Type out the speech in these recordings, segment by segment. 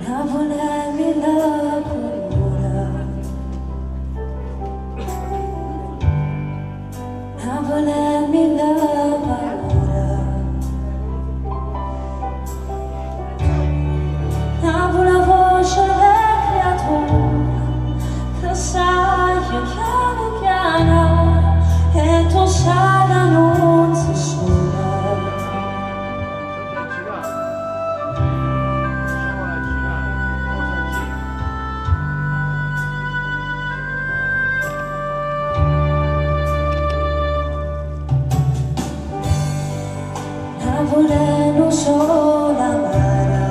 Napule mille culure Napule mille paure Napule voce 'e creature Ca saglie chiano chiano E tu sai ca nun si sola. Napule nu sole amaro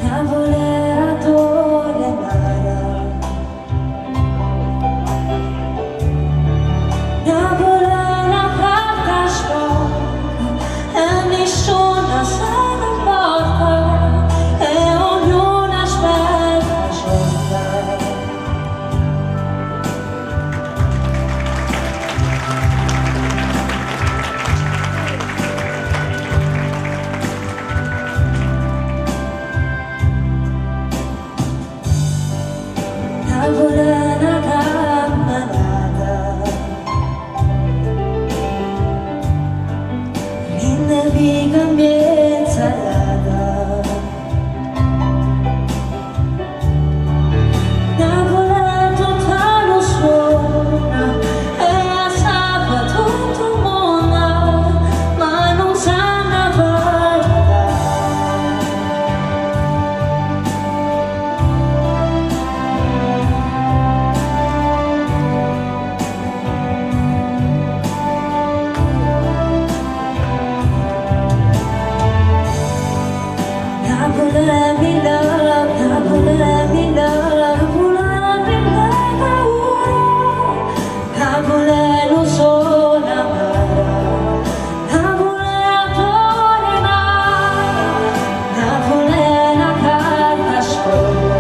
Napule addore 'e mare Napule na carta sporca e nisciuno se ne 'mporta e ognuno aspetta 'e sorde. Napule na cammenata Dint' 'e viche 'mmiez' 'a ll'ate Napule tutta nu suonno e 'a sape tutt' 'o munno ma nun sanno 'a verità. Napule mille Napule mille Napule mille paure Napule nu sole amaro Napule addore 'e mare Napule na carta sporca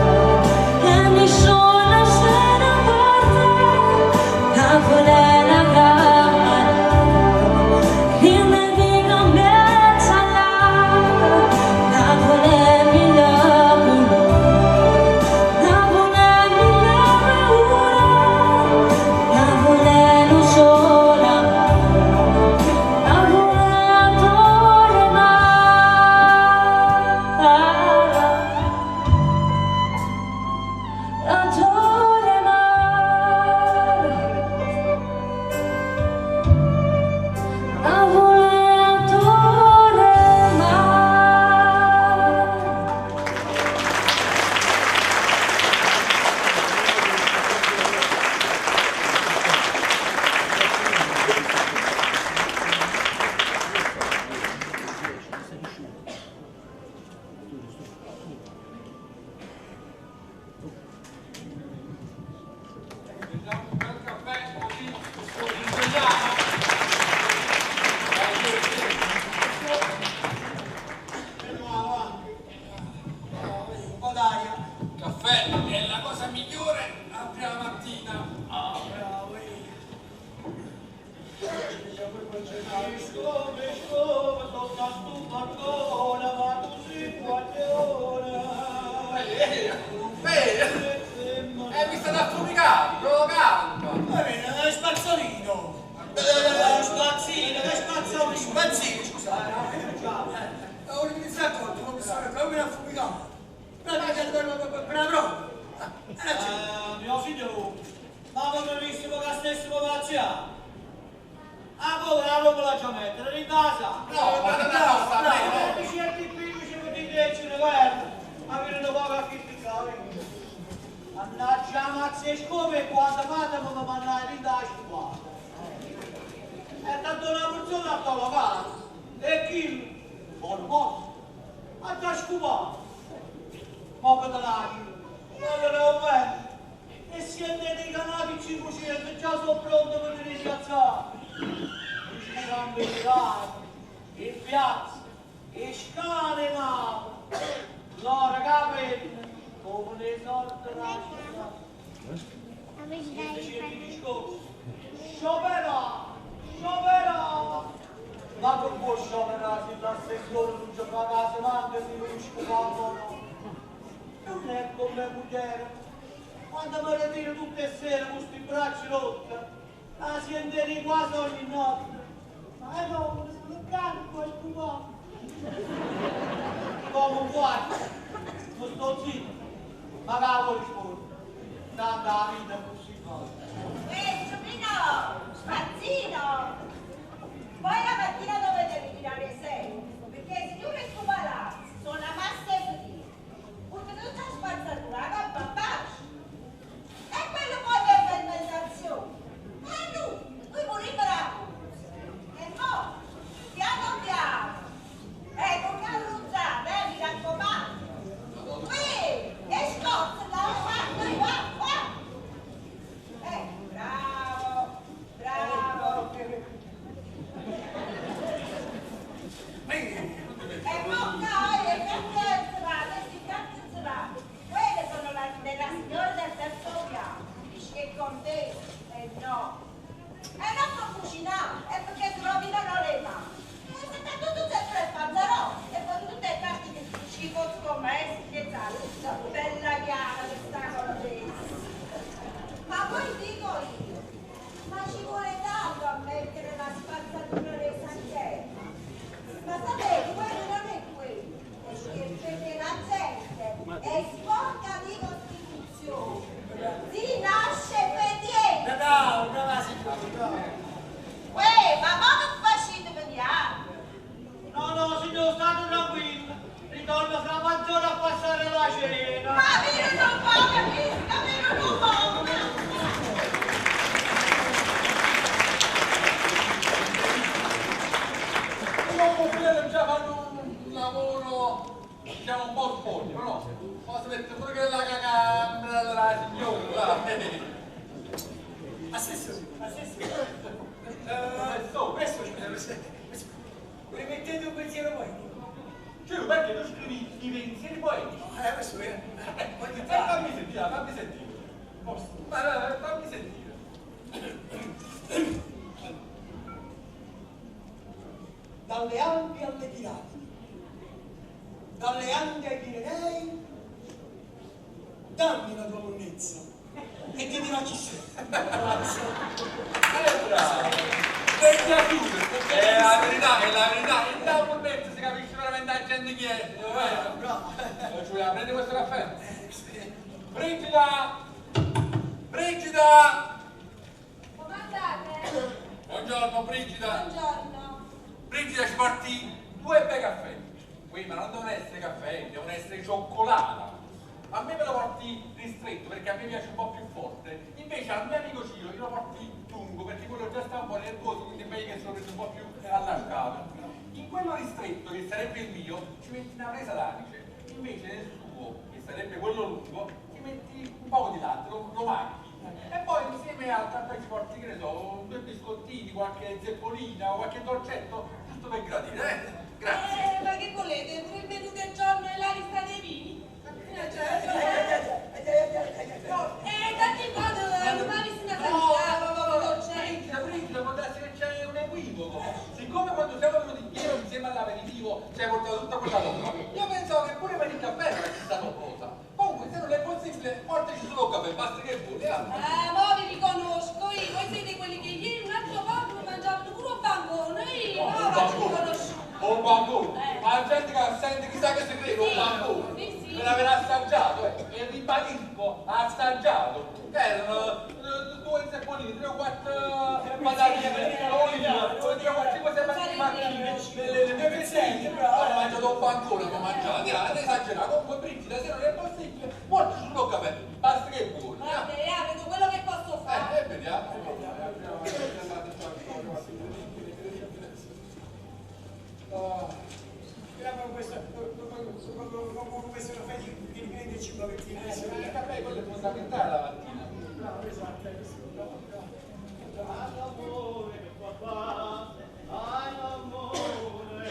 e nisciuno se ne 'mporta Napule na cammenata Dint' 'e viche 'mmiez' 'a ll'ate Napule mille culure Napule mille paure Napule nu sole amaro Napule addore 'e mare Addore 'e mare Napule addore 'e mare. Prendiamo un bel caffè così ci svegliamo. Dai, Fermiamo anche. Oh, vedi, un po' d'aria. Caffè è la cosa migliore a prima mattina. Ah, bravo, vedi. Come, come, sotto a stu balcone, ma tu sei guaglione. Bene, mi state affumicando, provocando. Va bene, è spazzolino. Spazzino, che spazzolino? Spazzino, scusate. Ora mi sono accorto, professore, proprio mi ha affumicato. Per la prova. Mio figlio, ma come visto che stessimo pazziando? Ah, poi la roba la già mettere in casa. No, ma non è sta bene. Eh, certi qui, ci potete ce ne guarda. Ma viene poco a criticare. Mannaggia mazza e scome quando fate mi mandare in da scuola. E tanto una persona a tolocare. E chi? Buono buono. A già scupato. Ma che te la Ma che ne ho bene. E siete dei canali 500, già sono pronto per riscazzare. In piazza, e scale Napoli, l'ora che venne, come ne sorte la città. Invece di discorso, scioperà, scioperà. Ma che può scioperare se l'assessore non ci fa caso manca se non scopano? Non è come moglie. Quando mi ritiro tutte le sere con questi bracci rotti, la sentire quasi ogni notte. Ma no, sono carico a scopare. Come guarda, mi sto zitto, ma cavolo rispondo. Tanto la vita è così forte. Ehi, sobrino, spazzino! Poi la mattina dovete ritirare alle 6, perché i signori scopalazzi sono una massa di buttano tutta la spazzatura, la gamba bacia. E quello poi è fermentazione. E noi moriamo la puzza. E mo, piano piano, ecco che arruzzate, mi raccomando. Qui, e scozza, va, va, va. Bravo, bravo. E mo e questi cazzo quelle sono della signora del terzo piano. Dici che è contenta, e no. E non per cucinare, è perché si rovinano le mani. E se sta tutto sempre il panzerotto, e poi tutte le parti che ci scommesse, che sa, bella chiara questa contessa. Ma poi dico io, ma ci vuole tanto a mettere la spazzatura nei sacchetti. Ma sapete, quello non è quello, perché la gente è sporca di costituzione, si nasce per niente. Bravo, brava signora, brava. Uè, ma ma che facite vediamo? No, no, signor, state tranquillo, ritorno fra mezz'ora a passare la cena. Ma io non voglio, io non voglio. Già fanno un lavoro, diciamo, un po' sporco, no? Posso mettere pure che la camera della signora, là. Assessore, assessore. Questo, scusa, rimettete un pensiero poetico. Cioè, perché tu scrivi i pensieri poetici? Questo è. Fammi sentire, fammi sentire. Posso? Fammi sentire. Dalle Alpi alle Piramidi, dalle Ande ai Pirenei, dammi la tua monnezza e ti dirò chi sei. Grazie. Bravo. È piaciuto. È la verità, è la verità. E da monnezza si capisce veramente la gente chi è. Bravo. Giulia, prendi questo caffè. Brigida! Brigida! Come andate? Buongiorno Brigida. Buongiorno. Brigida ci porti due bei caffè. Qui, ma non devono essere caffè, devono essere cioccolata. A me me lo porti ristretto perché a me piace un po' più forte. Invece al mio amico Ciro io lo porti lungo perché quello già sta un po' nervoso, quindi è meglio che se lo prenda un po' più allargato. In quello ristretto, che sarebbe il mio, ci metti una presa d'anice. Invece nel suo, che sarebbe quello lungo, ci metti un po' di latte, lo manchi. E poi insieme al caffè ci porti, che ne so, due biscottini, qualche zeppolina, qualche dolcetto, giusto per gradire, eh? Grazie. Ma che volete? Pure il menù del giorno e la lista dei vini? Tanti quando domani si No, no, no, no, Brigida, Brigida, può darsi che c'è un equivoco. Siccome quando siamo venuti in giro insieme all'aperitivo ci hai portato tutta quella roba, io pensavo che pure per il caffè era la stessa cosa. Comunque, se non è possibile, portaci solo il caffè, basta che vuoi. Ah, mo vi riconosco io, voi siete quelli che ieri un altro poco mi mangiavano pure un bancone, io no, ma ci riconosciuto. Un bancone? Ma la gente che sente chissà che si crede, un bancone. Sì, sì. Per aver assaggiato, e ribadisco, assaggiato. Erano due zeppolini, 3 o 4 patatine, 3 o 4, 5, 6 patatine, le due pezzetti, ho mangiato un bancone, ho mangiato, è esagerato, comunque Brigida, se non è possibile, portaci sullo caffè, basta che è buono. Vabbè, vedo quello che posso fare. Vediamo. Speriamo con questo caffè di riprenderci un pochettino. Il caffè quello è fondamentale la mattina. Bravo, esatto, bravo, bravo. All'amore papà, all'amore.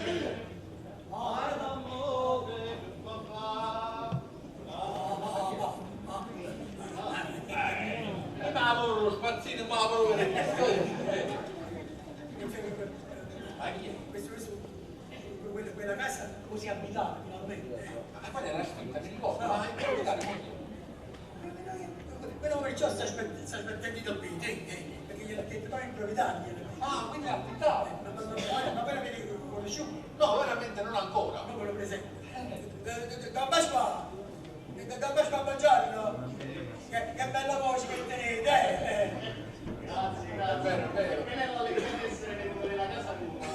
palazzina, ma proprio. Ma chi è? Questo, questo, quella, quella casa così abitata finalmente. Ma qual era la scritta? Mi ricordo, ma è abitata come Quello perciò sta aspettando i tappeti, perché gliel'ha detto poi il proprietario. gliel'ha detto. Ah, quindi è affittato. Ma poi l'avete conosciuto? No, veramente non ancora. Non ve lo presento. Don Pasquale, Don Pasquale, buongiorno. Che bella voce che tenete, eh! Grazie, È grazie. vero, è vero. Che bella l'allegria di essere venuto nella casa nuova.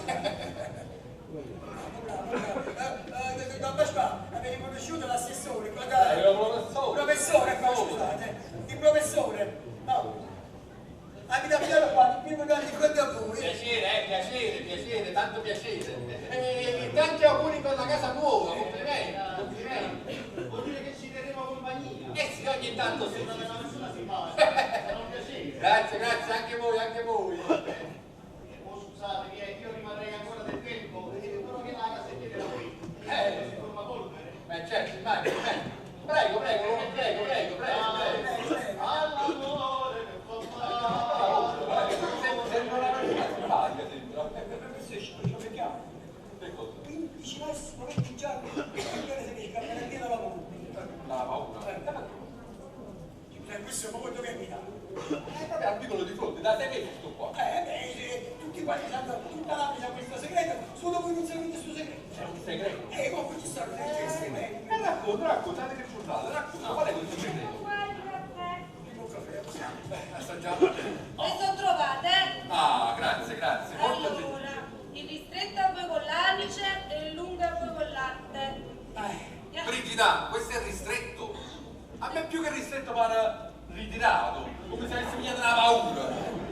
Bravo, bravo. Don Pasquale, avete conosciuto l'assessore? Eh, il professore. Professore, qua, scusate. Il professore. No. Abita piano qua, il primo piano di fronte a voi. Piacere, piacere, piacere, tanto piacere. E tanti auguri per la casa nuova, complimenti, complimenti. Vuol dire che ci terremo compagnia. Eh sì, ogni tanto sì. È stata una persona simpatica. Sarà un piacere. Grazie, grazie, anche voi, anche voi. Oh, scusatemi, io rimarrei ancora del tempo, però che la casa è piena di Eh. si forma polvere. Beh, certo, immagino, immagino. Prego, prego, prego, prego, prego, prego. All'amore che fa male. Sembra una persona simpatica, sembra. Professore, ci becchiamo. Che cosa? 15 20 giorni, il signore se ne scapperà via dalla paura. La paura. Questo è proprio dove abitare. È proprio al piccolo di fronte, da 6 mesi sto qua. Beh, tutti quanti sanno, tutta l'Africa sa questo segreto, solo voi non sapete questo segreto. È un segreto. Come ci stanno dei gesti, eh? Racconta, racconta, avete il giornale, racconta, qual è questo segreto? Guarda il caffè. Primo caffè, possiamo. Beh, assaggiamo. Le sono trovate, eh? Ah, grazie, grazie. Molto gentile. Allora, il ristretto a voi con l'anice e il lungo a voi con latte. Eh, Brigida, questo è ristretto. A me più che ristretto pare ritirato, come se avessi pigliato una paura.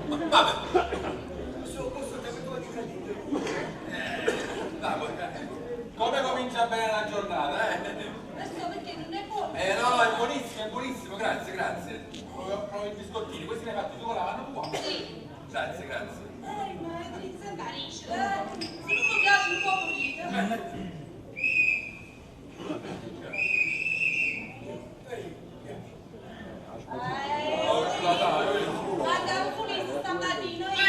Ma vabbè. questo è quello di credito. Dai, poi, come comincia bene la giornata, eh? Questo perché non è buono. No, no, è buonissimo, grazie, grazie. Provo i biscottini, questi li hai fatti tu con la mano tua? Sì. Grazie, grazie. Ma è di Sant'Arisce, eh? Se non mi piace un po' pulito. Andavo pulito stamattina io.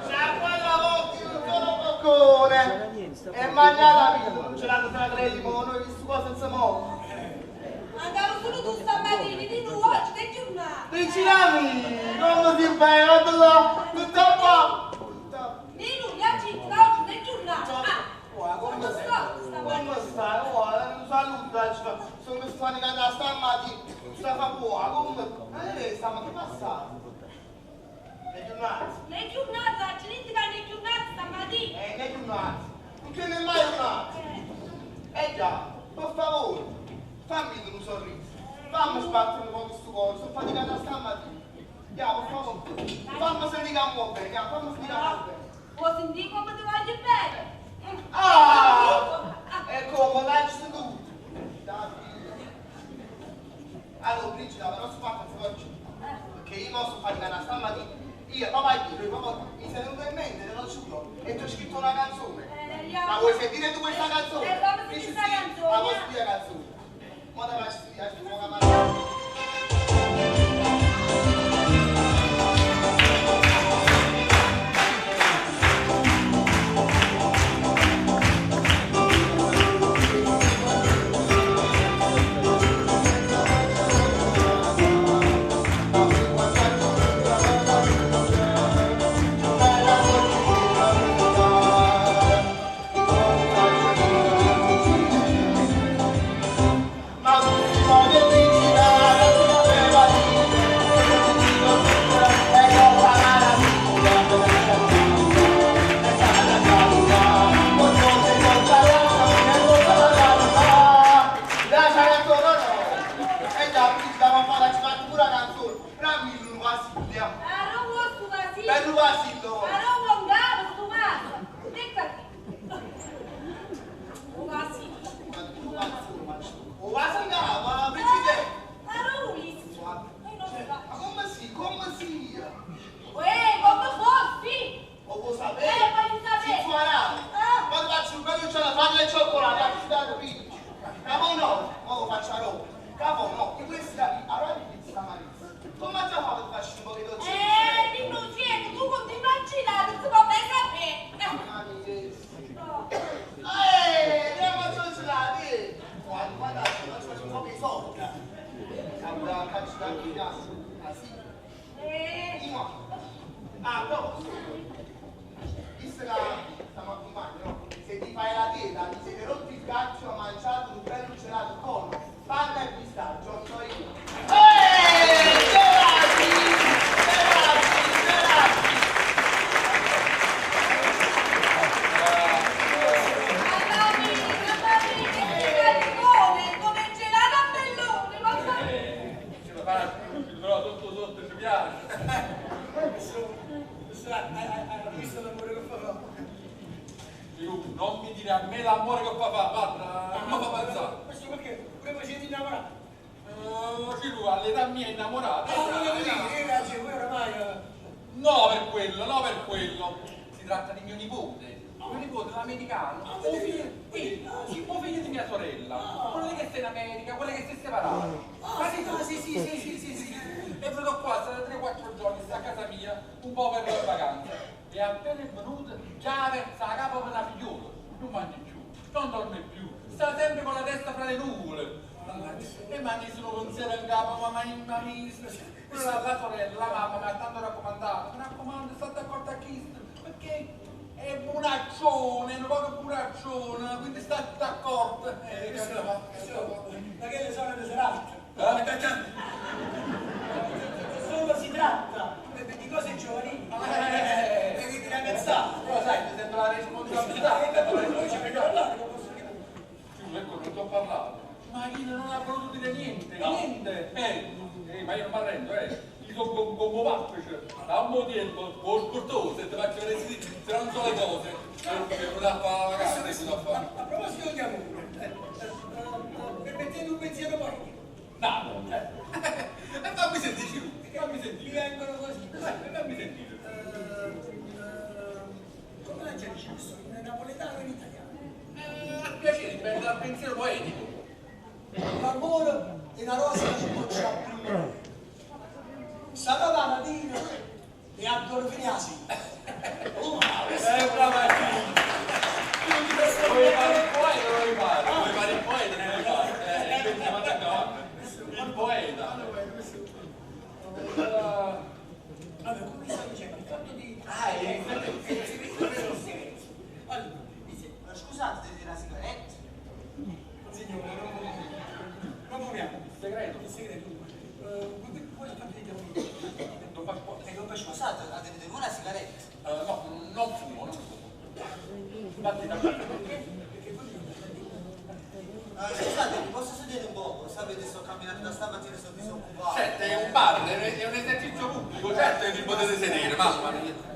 C'è quella volta un solo boccone. E mangiata vita, non ce l'hanno tra tre limoni, ho visto qua senza mo. Andavo solo tu stamattina, di nuovo oggi, che giornata. Vicina come si bella, tutta qua. Nino, viaggi, oggi, che giornata. Ah, Guarda, come come sto stamattina? Come stai? Guarda, un saluto, sono stato stamattina, sta fa buona, come? Ma lei sta, ma che passato? Le giornate? Le giornate, c'è niente che le giornate stamattina. Le giornate. Non ce n'è mai giornata. Eh già, per favore, fammi un sorriso. Fammi sbattere un po' questo cuore, sono faticata stamattina. Ya, per favore, fammi sentire che muo bene, ya, fammi sentire che muo bene. Vuoi sentire come ti voglio bene? Ah! E come l'hai tu? Allora, Brigida, però su fatto oggi. Perché io posso fare una stamattina. Io, papà, io, papà, mi sei venuto in mente, te lo giuro, e ti ho scritto una canzone. Ma vuoi sentire tu questa canzone? Fammi sentire questa canzone. La vuoi sentire la canzone? Ma te la faccio sentire, la faccio. Capo no, ma lo faccio a roba. Capo no, di questa allora mi stamattina. Come già fatto per farci un po' di dolce? Nino, tieni, tu continua a girare, non si può mai sapere. Andiamo a gelati! Guarda, guarda, non ci faccio un po' di soldi. Cambia, caccia da qui, ah sì. Ah, no! Visto che stiamo accompagnando, no? Se ti fai la dieta, ti siete rotti il caccio, ha mangiato un bello gelato con panna e pistacchio, so io. Gelati! Gelati! Gelati! Mamma mia, che gelatone, come gelato a bellone, mamma mia. Ce la fa, però sotto sotto ci piace. Hai visto l'amore che fa? Io, non mi dire a me l'amore che fa fa, guarda, non mi fa pensare. Questo perché? Pure voi siete innamorati. Ciro, all'età mia è innamorato. Ah, volevo dire, grazie, voi oramai... No per quello, no per quello. Si tratta di mio nipote. Mio nipote è un americano. O figlio, sì, o figlio di mia sorella. Quello che sta in America, quello che si è separato. Ah, sì, sì, sì, sì, sì, sì. È venuto qua, sta da 3-4 giorni, sta a casa mia, un po' per le vacanze. E appena è venuto, già versa la capo per una figliola. Non mangia più, non dorme più, sta sempre con la testa fra le nuvole. E mi ha messo un pensiero in capo, mamma mia, la sorella, la mamma mi ha tanto raccomandato, mi raccomando, state accorta a chi, perché è buraccione, un poco buraccione, quindi state accorta. Ma che le sono serate? Solo si tratta di cose giovanili, di ragazzate. Però sai, mi sento la responsabilità. Noi ci abbiamo parlato, non posso dire. Sì, ecco, non ti ho parlato. Ma io non ho voluto dire niente, niente! Ma io non mi arrendo, Io sono un combo cioè, da un po' di tempo, con scortoso, se ti faccio vedere se non so le cose, perché non da fare la vacanza, che da fare. A proposito di amore, permettete un pensiero poetico. No! E fammi sentire, Ciro, fammi sentire. Mi vengono così. Fammi sentire. Come la gente questo? In napoletano o in italiano? A piacere, dipende dal pensiero poetico. L'amore è una rosa che sboccia a prima. Sarà la mattina e a dormire a sera. Oh, Brava! Vuoi fare il poeta o vuoi fare? Vuoi fare il poeta o vuoi fare? Il poeta. Allora, come stavo dicendo, il fatto di... Ah, il segreto. Allora, scusate, siete una sigaretta? Signore, non fumiamo. Il segreto? Il segreto. Voi fate Non faccio cosa. Scusate, avete voi una sigaretta? No, non fumo, non fumo. Infatti, perché? Perché voi Scusate, mi posso sedere un poco? Sapete, sto camminando da stamattina e sono disoccupato. Certo, è un bar, è un esercizio pubblico, certo che vi potete sedere, mamma mia.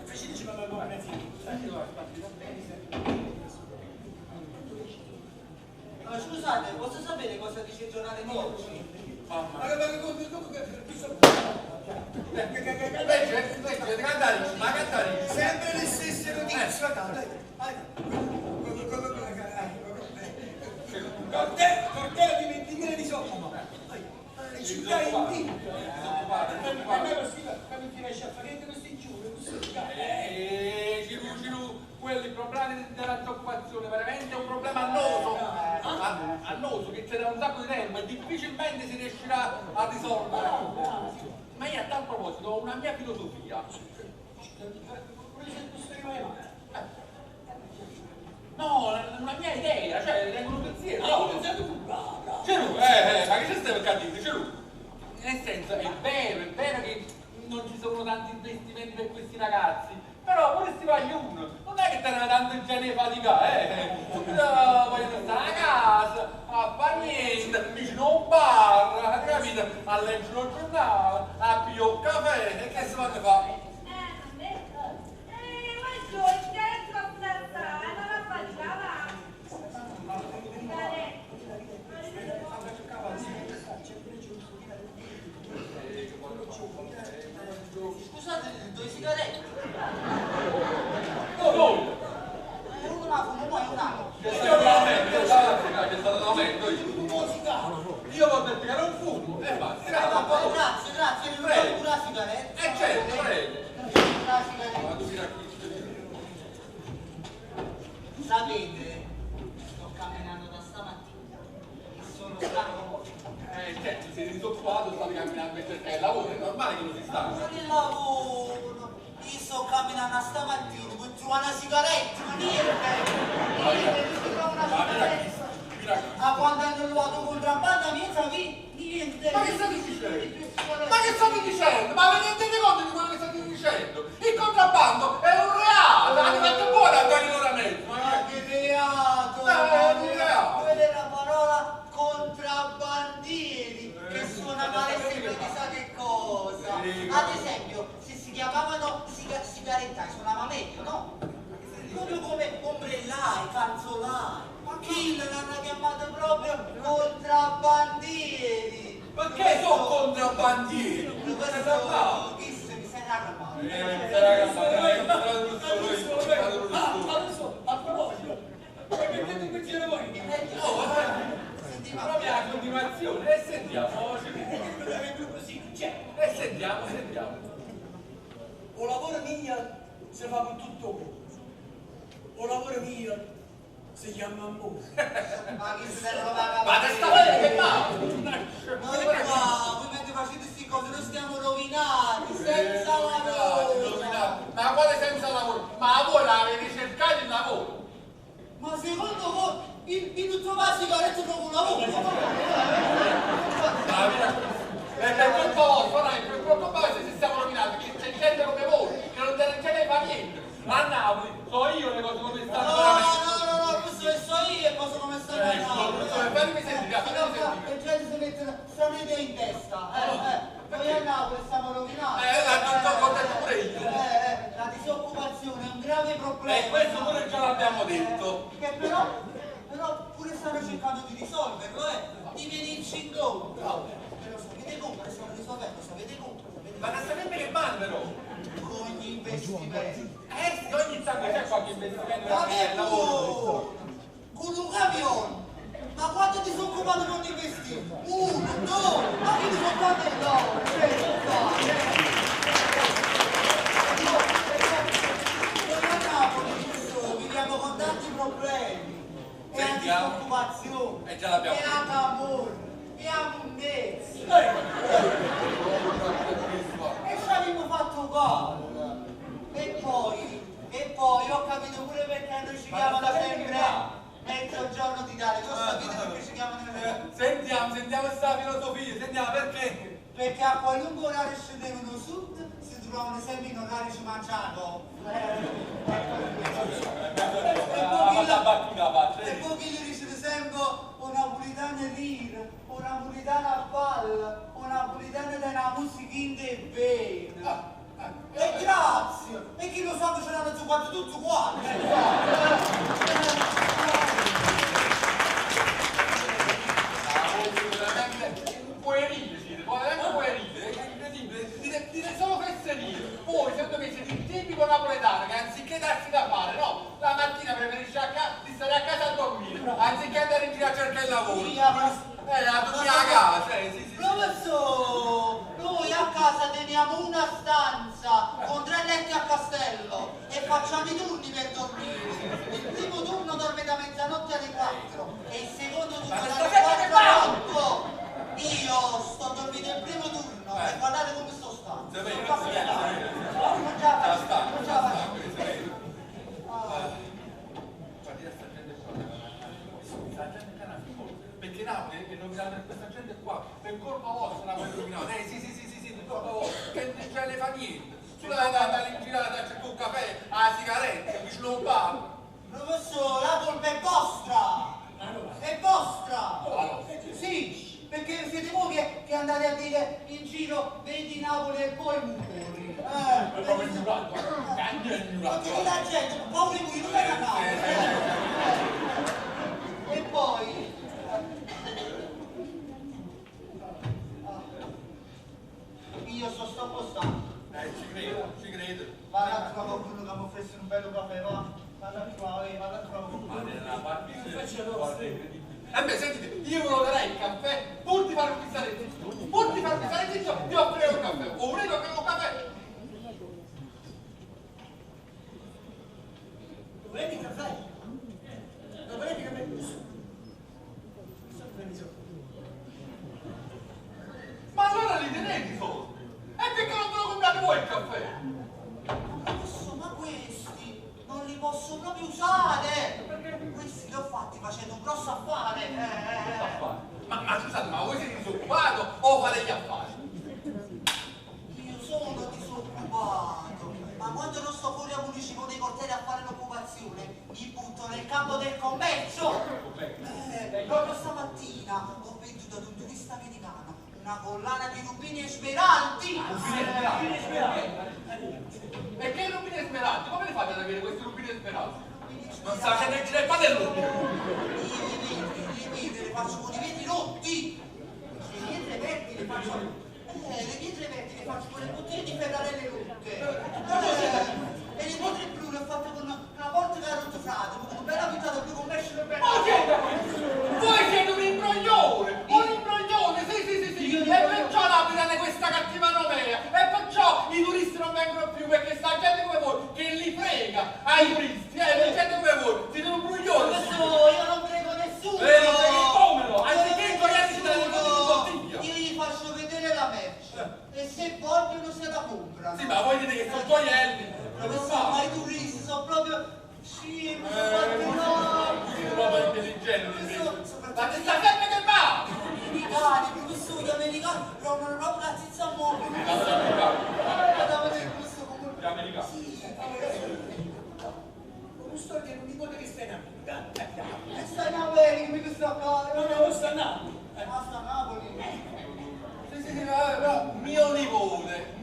Scusate, posso sapere cosa dice il giornale di oggi? Mamma Ma mia. che Legge, cantare, ma cantare. Sempre le stesse notizie. Corteo di 20.000 disoccupati. Le città in Disoccupati. Non è possibile che non ti riesci a fare niente questi giorni. Ciru, quello il problema della disoccupazione veramente è un problema annoso, annoso che c'è da un sacco di tempo e difficilmente si riuscirà a risolvere. Ma io a tal proposito ho una mia filosofia. No, una mia idea, cioè tengo un pensiero. No, Ciru, ma che c'è stai per dire? Ciru, nel senso, è vero che non ci sono tanti investimenti per questi ragazzi, però pure si va uno, non è che te ne tanto genere fatica, Subito vogliono stare a casa, a fare niente, vicino a un bar, capito? A leggere un giornale, a pigliare un caffè, e che si vanno a fare? Scusate, due sigarette. Dove? Uno la fumo, e un altro. C'è stato l'aumento, c'è stato l'aumento. Io ho detto che non fumo, e basta. Grazie, grazie. la sigaretta? Eh certo, prego. La sigaretta. Ma tu fino a qui. Sapete, sto camminando da stamattina e sono stanco morto. Certo, siete disoccupato, state camminando per cercare il lavoro, è normale che non si stanca. Non il lavoro, io sto camminando stamattina per trovare una sigaretta, ma niente! Niente, non si trova una Ma mira sigaretta. chi, mira chi. A quando hanno trovato contrabbando, mica vi, niente. Ma che state dicendo? Ma che state dicendo? Ma vi rendete conto di quello che state dicendo? Il contrabbando è un reato! Hanno fatto buono a dargli l'ora mezzo! Ma che reato! È un reato! Quella è la parola contrabbandieri, che suona male sempre chissà che cosa. Ad esempio, se si chiamavano sigarettai suonava meglio, no? Proprio come ombrellai, calzolai. Ma chi l'hanno chiamato proprio contrabbandieri? Perché sono contrabbandieri? Questo chissà mi sarà chiamato. Adesso, a proposito, mettete un giro voi. Proprio la continuazione, e sentiamo, e sentiamo, sentiamo. O lavoro mio si fa con tutto cuore. O lavoro mio si chiama amore. Ma chi se ne va Ma te sta bene che fa? Noi qua, voi mentre facete queste cose, noi stiamo rovinati, senza lavoro. Ma quale senza lavoro? Ma voi l'avete cercato il lavoro? Ma secondo voi, il non trovare la sigaretta trovo un lavoro? Ma mira, è per colpa vostra, no, è per colpa vostra se siamo rovinati, che c'è gente come voi, che non ce ne fa niente. A Napoli so io le cose come stanno No, veramente. no, no, no, questo è so io e cosa come stanno a Napoli. Fatemi sentire, fatemi sentire. E gente si mette strane idee in testa. Noi a Napoli stiamo rovinati. L'ho detto pure io. La disoccupazione è un grave problema. Questo pure già l'abbiamo detto. Che però pure stanno cercando di risolverlo, di venirci incontro. Però sapete come stanno risolvendo, sapete come? Ma non sapete che vanno però? Con gli investimenti. Sì, ogni tanto c'è qualche investimento. Ma che vuoi? Con un camion! Ma quanto disoccupato non investire? Uno, due, ma chi disoccupato è loro? Noi a Napoli viviamo con tanti problemi. E la disoccupazione, e già l'abbiamo e la camorra, e la monnezza. E ci abbiamo fatto gol. E poi ho capito pure perché noi ci chiamano sempre mezzogiorno d'Italia. Voi sapete perché ci chiamano mezzogiorno? Sentiamo questa filosofia, sentiamo perché. Perché a qualunque orario scendevano sud, si trovavano sempre in orario ci mangiano. E poi chi gli dice sempre o napoletano rire, o napoletano a balla, o napoletano della musica in de bene. E grazie! E chi lo sa che ce l'hanno zuccato tutto quanto! Sicuramente un puerile siete, veramente puerile, è incredibile, dite solo fesserie. Voi secondo me siete il tipico napoletano che anziché darsi da fare, no, la mattina preferisce di stare a casa a dormire, anziché andare in giro a cercare il lavoro. La dormire a casa, sì. Professore, noi a casa teniamo una stanza con 3 letti a castello e facciamo i turni per dormire. Il primo turno dorme da mezzanotte alle 4 e il secondo turno dalle 4 alle 8. Io sto dormendo il primo turno e guardate come sto stando. Non ce la faccio, non ce la faccio. Perché Napoli è rovinata per questa gente qua, per colpa vostra Napoli è rovinata. Sì, per colpa vostra, che non ce ne fa niente. Sulla andare in giro a cercare un caffè, la sigaretta, vicino a un bar. Professore, la colpa è vostra! È vostra! Sì, perché siete voi che andate a dire in giro vedi Napoli e poi muori. Perché la gente, paura di morire, non è a Napoli. E poi... Io sto stanco. Ci credo. Vado a trovare qualcuno che mi offrisse un bello caffè, va. Vado a trovare, vado a trovare qualcuno. E beh, sentite, io ve lo darei il caffè, pur di farvi stare zitto. Pur di farvi stare zitto, vi offrirei un caffè. O un caffè. voi il caffè. Professore, ma questi non li posso proprio usare! Perché? Questi li ho fatti facendo un grosso affare! Che affare? Ma scusate, ma voi siete disoccupato o fate gli affari? Io sono disoccupato, ma quando non sto fuori a municipio dei cortei a fare l'occupazione, mi butto nel campo del commercio! Proprio stamattina ho venduto ad un turista americano una collana di rubini e smeraldi! Rubini e smeraldi. E che rubini e smeraldi? Come le fate ad avere questi rubini e smeraldi? Non sa che nel il padellone. Io i vetri le faccio con i vetri rotti! Le pietre verdi le faccio. Le pietre verdi le faccio con le bottiglie di ferrarelle rotte! E le pietre blu le ho fatte con una porta che ha rotto frate, con una bella pittata blu commercio per bella. Voi siete Voi siete un imbroglione! Un imbroglione! Sì, sì, sì, sì! E perciò Napoli hanno questa cattiva nomea! E perciò i turisti non vengono più perché sta gente come voi che li frega ai turisti! Gente come voi! Siete un imbroglione! Professore, io non prego nessuno! Non frego come no? Anziché ingoiarsi dalle bottiglie di bottiglia! Io gli faccio vedere la merce e se vogliono se la comprano. Sì, ma voi dite che sono gioielli! Professore, ma i turisti sono proprio scemi, sono fatti Siete proprio intelligenti! Professore, Ma ci sta sempre che va! In Italia, professore, gli americani rompono proprio la zizza a mondo. Gli americani. Sì, Non sto che un nipote che sta in America. e sta in America, mica sta qua. No, no, non sta a Napoli. Ma sta a Napoli. Sì, sì, sì, vabbè, però mio nipote,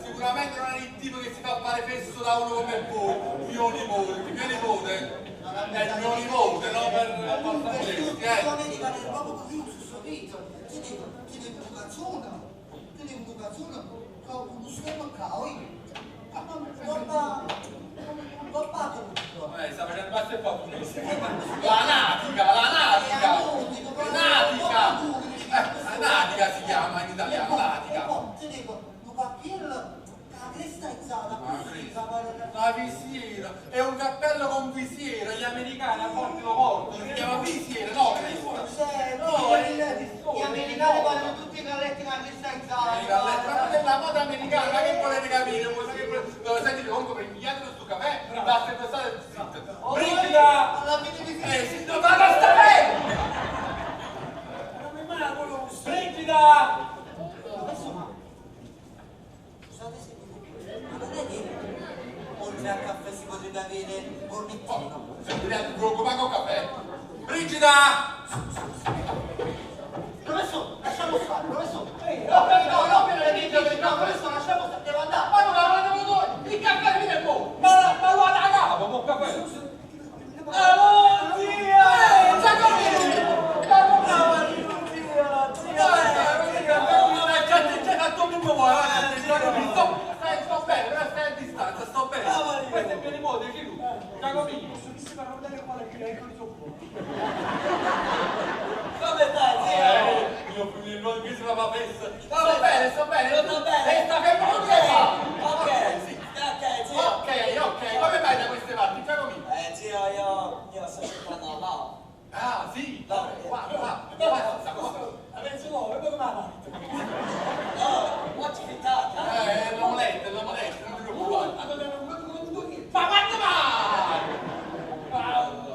sicuramente non è il tipo che si fa fare fesso da uno come voi, mio nipote, è il mio nipote, no? Per Comunque, passare tu americano è proprio curioso, capito? Ti devo un cazzone, ti devo un cazzone con uno schermo qua, oi. Guarda, guarda tutto. Sta facendo basta e poco. La natica, la natica, la natica, la natica si chiama in italiano, E natica. poi ti devo un cappello con la cresta alzata, così, La visiera, è un cappello con visiera, gli americani a volte lo portano, si chiama visiera, no, cresta. No, è Gli americani parlano tutti i galletti con la cresta alzata. Ma quella è la moda americana, ma che volete capire? Voi che volete... No, sentite, comunque prendiatelo sto caffè, basta indossare zitto. Brigida! Alla fine mi Sì, no, ma non sta bene! Non mi manda quello che Brigida! Adesso ma scusate se mi ma non è che oltre al caffè si potrebbe avere un cornettino? Sentite, ti preoccupare con caffè? Brigida! Professore, lasciamo stare, professore. No, No, no, no, no, professore, lasciamo stare, devo andare. Ma non l'avrete voluto voi! Il caffè viene mo! Ma lo ha da capo, mo caffè! Allora, zia! Giacomino! Zia, zia! Sto bene, però stai a distanza, sto bene. Questo è mio nipote, Ciro. Giacomino. Come stai, zia? Mio figlio, che si fa festa. Sto bene, sto bene. Tutto bene? E sta fermo con te qua. Ok, sì. ok, zio. Ok, ok. Come vai da queste parti, Giacomino? Zio, io sto cercando la lava. Ah, sì. No. Qua, qua, qua, sta qua. Adesso no, vedo come la No, oggi frittata. L'omelette, l'omelette, non ti preoccupare. Ma quando mai?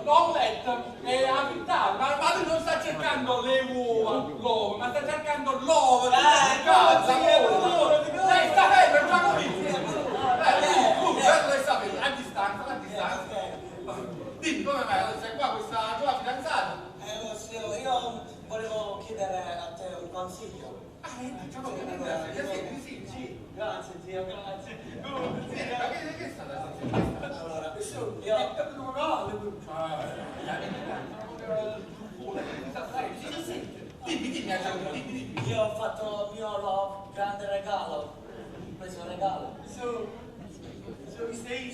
L'omelette è affittata, ma lui non sta cercando le uova, l'uovo, ma sta cercando l'uovo. Lei sta fermo, Giacomino. Tu, lei sta fermo, a distanza, a distanza. Dimmi, come mai sei qua questa tua fidanzata? Lo zio, io volevo chiedere a te un consiglio. Ah, Giacomino, sì, sì. Grazie, zio, grazie. Ma che è stata questa? Allora, Io io... Dimmi, dimmi, Giacomino, dimmi, dimmi. Io ho fatto il mio love, grande regalo. Ho preso un regalo. Su, su, chi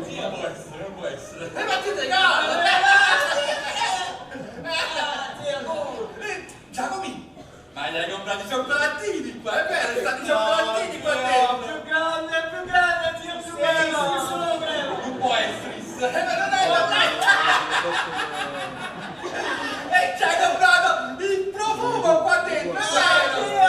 Sì, non può essere, non può essere. E ma ti regalo! Zio, good. Giacomino, ma gli hai comprato i cioccolatini qua, è vero? Stanno i cioccolatini qua dentro. Più grande, più grande, zio, più bello. Non può essere. Ma non è, non è. E ci hai comprato il profumo qua dentro, è vero?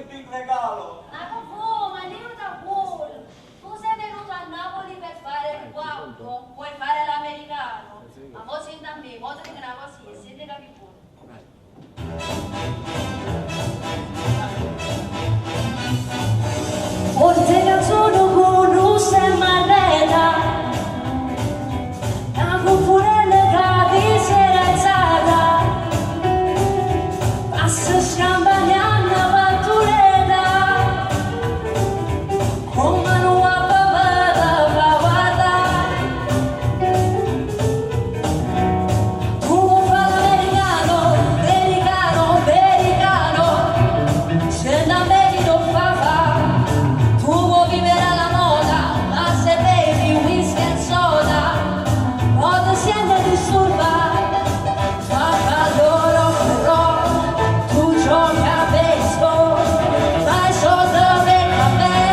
big regalo. Ma come? Ma da culo! Tu sei venuto a Napoli per fare il guappo, vuoi fare l'americano? Ma mo senti a me, mo ti dico una cosa e senti capi pure. Forse canzone con russa e marreta, la cufurella che ti si era alzata, passa scampagnando patturetta, come una papata guarda. Tu vuoi fare l'americano, americano, americano, se da me non fa fa. Tu vuoi vivere alla moda, ma se bevi whisky e soda, poi ti senti disturbato. Fa calore però, tu giochi a baseball, fai soldi per caffè,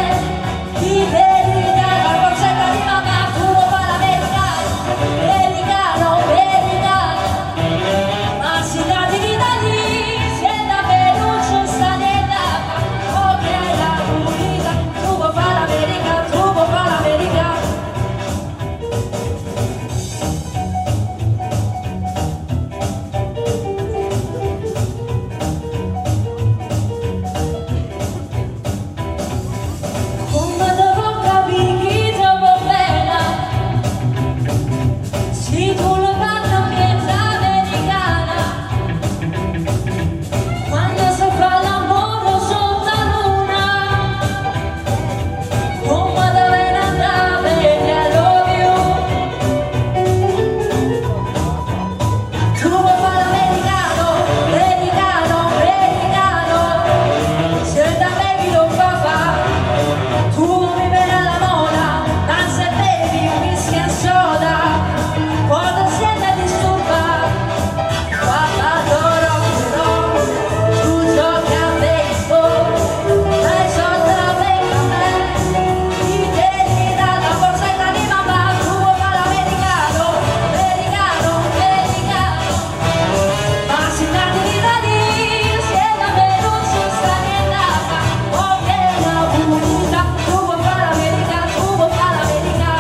ti vedi dalla borsetta di mamma, tu vuoi fare l'americano, americano, americano. Ma si tratta di Italia, se da me non c'è sta niente, ok la pulita, tu vuoi fare l'America, tu vuoi fare l'America. Come te può capire chi ti vuol bene, se tu le parli in mezza americana, quando si fa l'amore sotto la luna, come deve andare perché I love you. Tu vuoi fare l'americano, americano, americano, se da me chi non fa fa. Tu vuoi vivere alla moda, danza e bevi whisky e soda, poi ti senti disturbato, papà d'oro però, tu giochi a baseball, fai soldi per caffè, ti tieni dalla borsetta di mamma, tu vuoi fare l'americano, americano, americano. Ma si tratta di Italia, se da me non ci sta niente da fa', ok la pulita, tu vuoi fare l'America, tu vuoi fare l'America.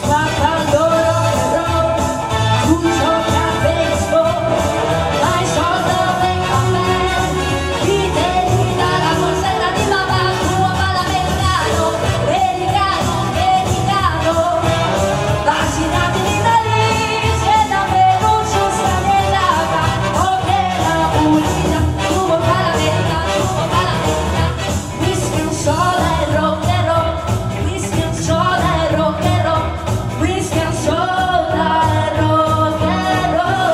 Fa calore però, tu giochi a baseball, fai soldi per caffè, ti tieni dalla borsetta di mamma, tu vuoi fare l'americano, americano, americano. Ma si tratta di Italia, se da me non ci sta niente da fa', ok la pulita, tu vuoi fare l'America, tu vuoi fare l'America. Whisky and soda e rock and roll, whisky and soda e rock and roll, whisky and soda e rock and roll.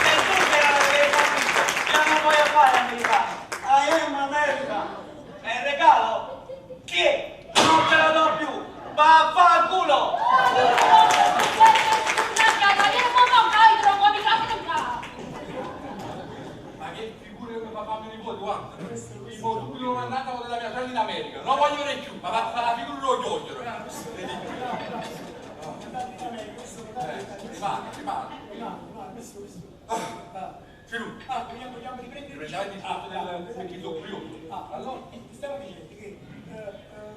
E tu che era l'americano, già non voglio fare l'americano. I am America. E il regalo? Chi è? Non te lo do più. Vaffanculo! Ma che figura che mi fa fare mio nipote, guarda. Tipo, subito l'ho mandata con la mia sorella in America. Non voglio vedere più, ma fa la figura dello chiocchiero. Rimane, rimane. C'è lui. Ah, vogliamo riprendere? Riprendiamo il discorso del perché sono curioso. Ah, Allora, ti stavo dicendo che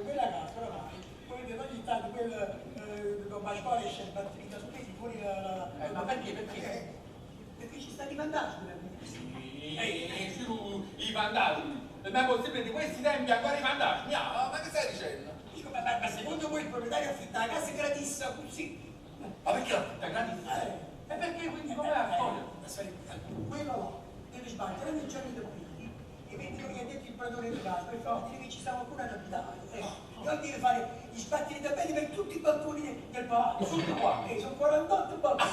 quella casa oramai, poi vedo ogni tanto quel Don Pasquale esce il batterino su piedi fuori la. Ma perché? Perché? Perché ci stanno i fantasmi. Sì, sì, i fantasmi. Ma è possibile di questi tempi ancora i fantasmi? Ah, ma che stai dicendo? Dico, ma secondo voi il proprietario affitta la casa gratis così? Ma perché l'affitta gratis? E perché quindi com'è la storia? La storia è quello là deve sbattere ogni giorno da qui e vedi che ha detto il padrone di casa per far dire che ci stiamo ancora ad abitare. Non deve fare gli sbatti di tappeti per tutti i balconi del palazzo. Tutti qua? Sono 48 balconi.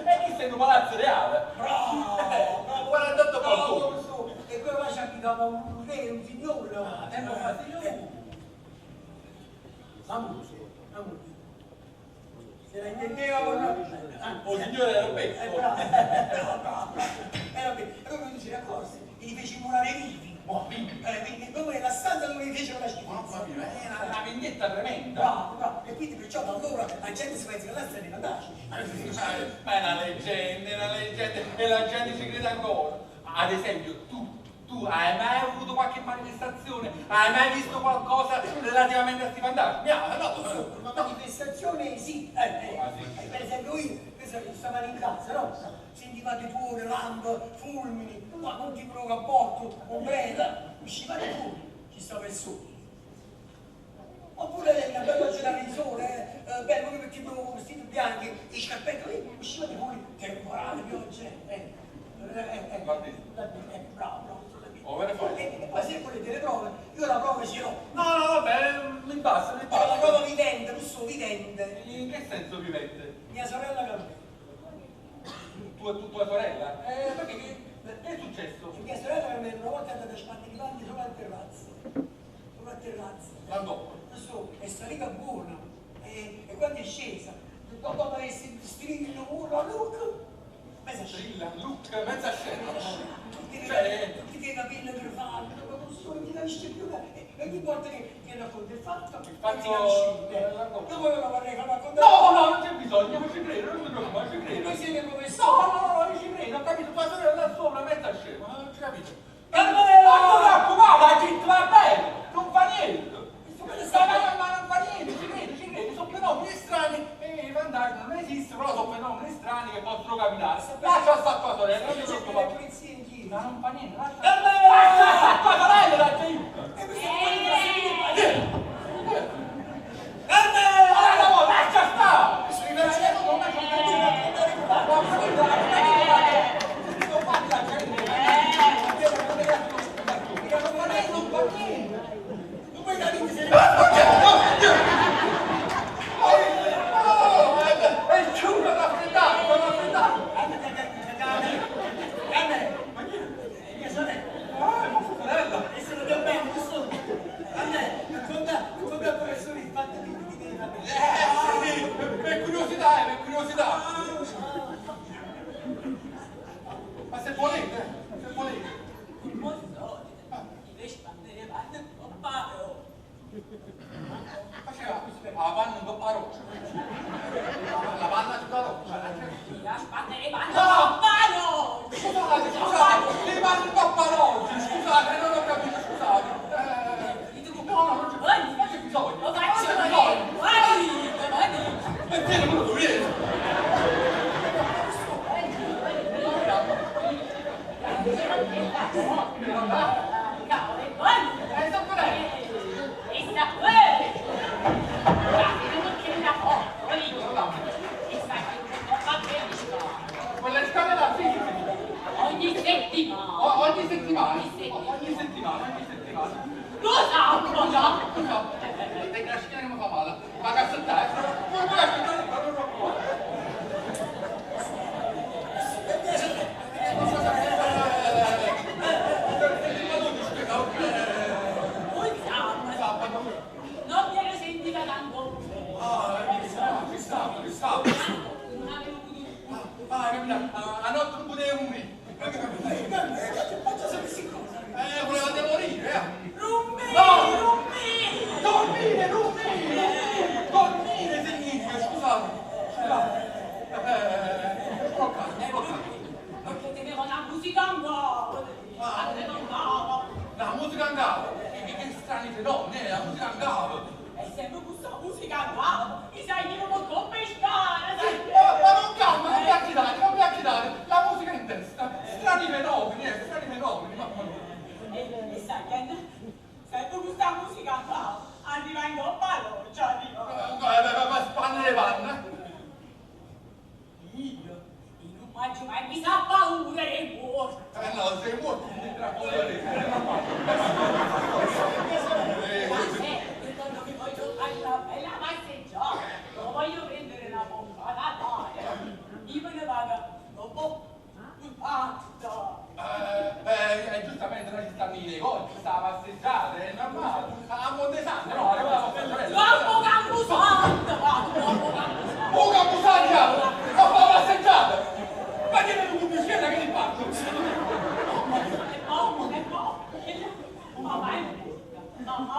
E chi sei un palazzo reale? Bravo! 48 Bravo, balconi. E quello là ci abitava un re, un signore. Tempo fa, signore. La musica, la musica. Se la intendeva con... Ah, Oh, signore, era becco. Bravo, bravo, bravo. Era bello. E proprio tu ce ne accorsi e li feci murare vivi. Oh, vivi. Quindi proprio nella stanza dove li fecero la schifezza. Mamma mia, è una vendetta tremenda. Bravo, bravo. E quindi perciò da allora la gente si pensa che là sta nei fantasmi. Ma è una leggenda, è una leggenda, e la gente ci crede ancora. Ad esempio, tu hai mai avuto qualche manifestazione? Hai mai visto qualcosa relativamente a questi fantasmi? Ah, no, Una manifestazione sì, Ah, sì. per esempio io stavamo in casa, no? Sentivate tuoni, lampe, fulmini, ma non ti provo cappotto, ombrella, uscivate fuori, ci stava il sole. Oppure una bella giornata di sole, bello, proprio tipo con vestiti bianchi, e scarpette lì, uscivate fuori, temporale, pioggia, bravo, bravo. Oh, ve ne fai? E poi se volete le prove, io la prova ce l'ho. No, no, vabbè, mi basta, mi C'è la basta. prova vivente, non so vivente. In che senso vivente? Mia sorella Carmela. Tua sorella? Perché che è successo? Mia sorella Carmela una volta è andata a sbattere i panni sopra il terrazzo. Sopra il terrazzo. Quando? Non so, è salita buona. E quando è scesa, dopo che si strillo, urla, look! Mezza scena. Strilla, look, mezza scena. Tutti tutti i capelli per farlo, non so, non ti capisce più. E ogni volta che racconta il fatto, Il fatto- non si capisce più. racconta. Io poi ve lo vorrei far raccontare. No, no, non c'è bisogno, non ci credo, non mi preoccupare, ci credo. Voi siete professori. No, no, no, io ci credo, ho capito, tua sorella là sopra, mezza scema, non ci capito. Carmela! Ma non preoccupare, la gente va bene, non fa niente. Questo Ma, ma non fa niente, ci credo, sono fenomeni strani e i fantasmi non esistono, però sono fenomeni strani che possono capitare. Lascia stare tua sorella, non ti C'è le preoccupare. pulizie in giro. Ma non fa niente, lascia. Carmela! Lascia stare tua sorella, lascia io. E questo è quello che si vede. Carmela! No, lascia stare! Mi faccio raccontare il fatto. Ho capito, ho capito, ho fatto la Ma lei non fa niente! Non puoi capire se È giù, l'ho raffreddato, l'ho raffreddato! Mia sorella. Ah, è vostra sorella! E se lo do bene, giusto? Vabbè, racconta, racconta al professore il fatto che ti devi fare. Sì, per curiosità, per curiosità! Ma se volete, se volete! Faceva la panna in coppa roccia. La panna sulla roccia. No! Scusate, scusate, le panne in coppa roccia, scusate, non ho capito, scusate. No, no, non c'è, non c'è bisogno. Non c'è bisogno. E tieni quello tu, vieni. Sta lei. Quella scala là, sì, sì, sì. Ogni settimana. Ogni settimana. Ogni settimana, ogni settimana. Lo so, Lo so, lo so. Tengo la schiena che mi fa male. Ma cazzo dai, puoi puoi aspettare un po', non preoccupare. Non mi ero sentita tanto. Ah, ci stavo, ci stavo. Non avevo potuto. Ah, capito, a notte non potevo morire. Faccio sapere cosa. Volevate morire, eh? Rummi! No! Rummi! Dormire, dormire! Dormire significa, scusate. Scusate. Sbloccato, sbloccato. Perché tenevo la musica in capo. Avevo in capo. La musica in capo. Che strani fenomeni, la musica in capo. E sempre questa musica in capo. Mi sai io non come pescare. Sì, ma non calma, non vi agitate, non vi agitate. La musica in testa. Strani fenomeni, strani fenomeni, mamma mia. E sai che sempre questa musica in capo. Arriva in coppa roccia, arriva. Ma spanne le panne. Io non mangio mai, mi sa paura dei morti. No, sei morto, ti trappolare. Ma se, quando mi voglio fare una bella passeggiata, non voglio prendere una boccata d'aria. Io me ne vado dopo un fatto. Giustamente noi ci stanno i negozi, sta la passeggiata, è normale.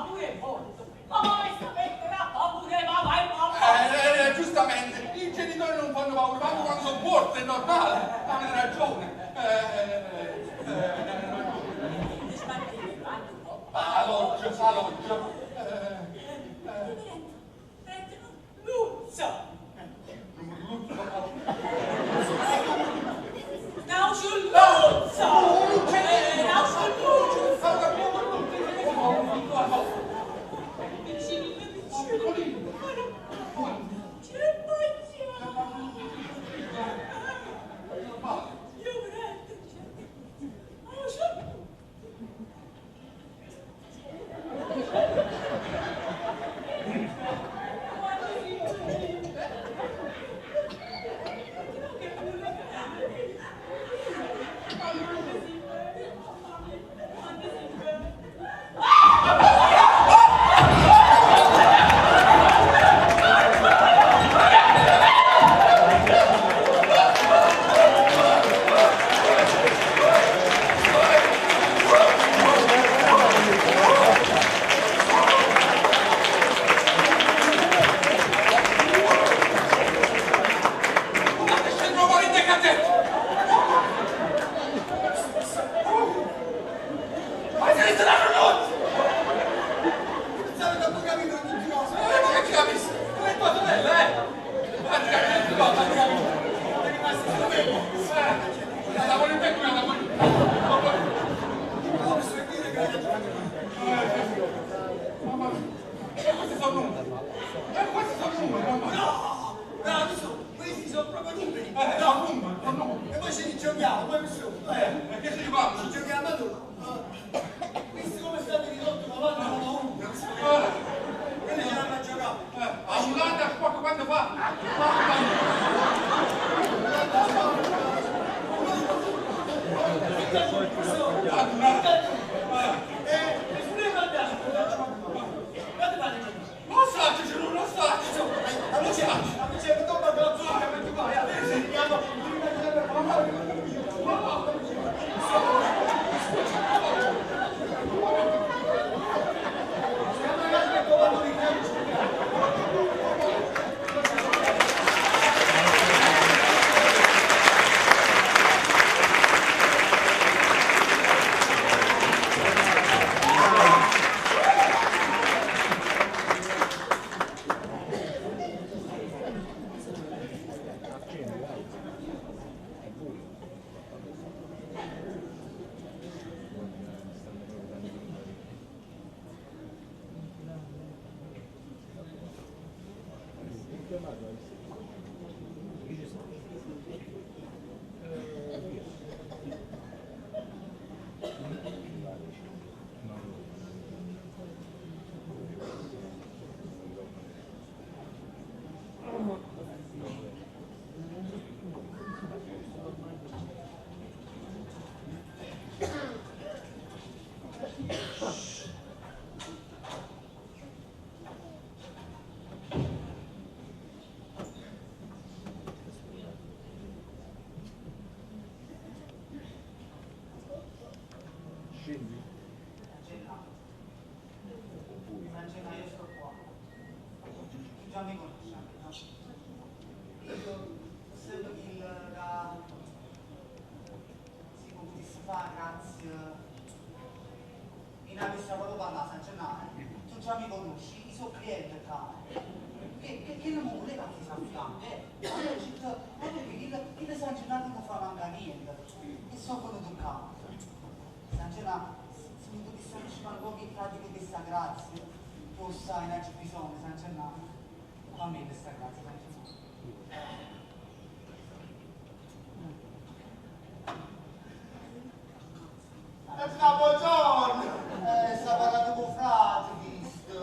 paura è morto. Ma mai sta mettere a paura, ma vai, mamma. Giustamente, i genitori non fanno paura, manco quando sono morti, è normale. Avete ragione. Avete ragione. Sbattete, vanno un po'. A loggia, a loggia. Luzzo. Luzzo. No, sul Luzzo. No, sul Luzzo. Vicino, vicino. C'è Io veramente, oh, c'è. Guardate, scendono fuori dai cazzetti! Ma siete la tutti! Pensavo che ho capito ogni cosa. Ma che ci capisci? Come è tua sorella, eh? Ma ti capisci, no, ma ti capisci. È rimasto solo me. La voglio te qui, la voglio. No, posso dire che Mamma mia. E questi sono numeri. E questi sono numeri, mamma mia. No, no, adesso questi sono proprio numeri. No, numeri, sono numeri. E poi ce li giochiamo, poi mi sono. E che ci fa? Ci giochiamo a loro. Questi come state ridotto 90,1. Quelli ce l'hanno giocato. A Ulanda sporco quando fa? Mamma mia. E pure guardate, guardate, Lo so, ce lo so. Allora c'è, allora c'è, dopo la zona, perché poi adesso andiamo San Gennaro, io sto qua. Tu già mi conosci, no? Io sempre il da si potesse fare, grazie. In avessa proprio parlare, San Gennaro. Tu già mi conosci, io sono cliente qua. Che non mi voleva che si affianca, eh? Allora ho detto, ma perché il San Gennaro non fa manca niente? E sono venuto qua. San Gennaro, se mi potessi avvicinare un po' in pratica questa grazia, tu sai, non c'è bisogno, San Gennaro. Fammi questa grazia, San Gennaro. San buongiorno. Sta parlando con frate, visto.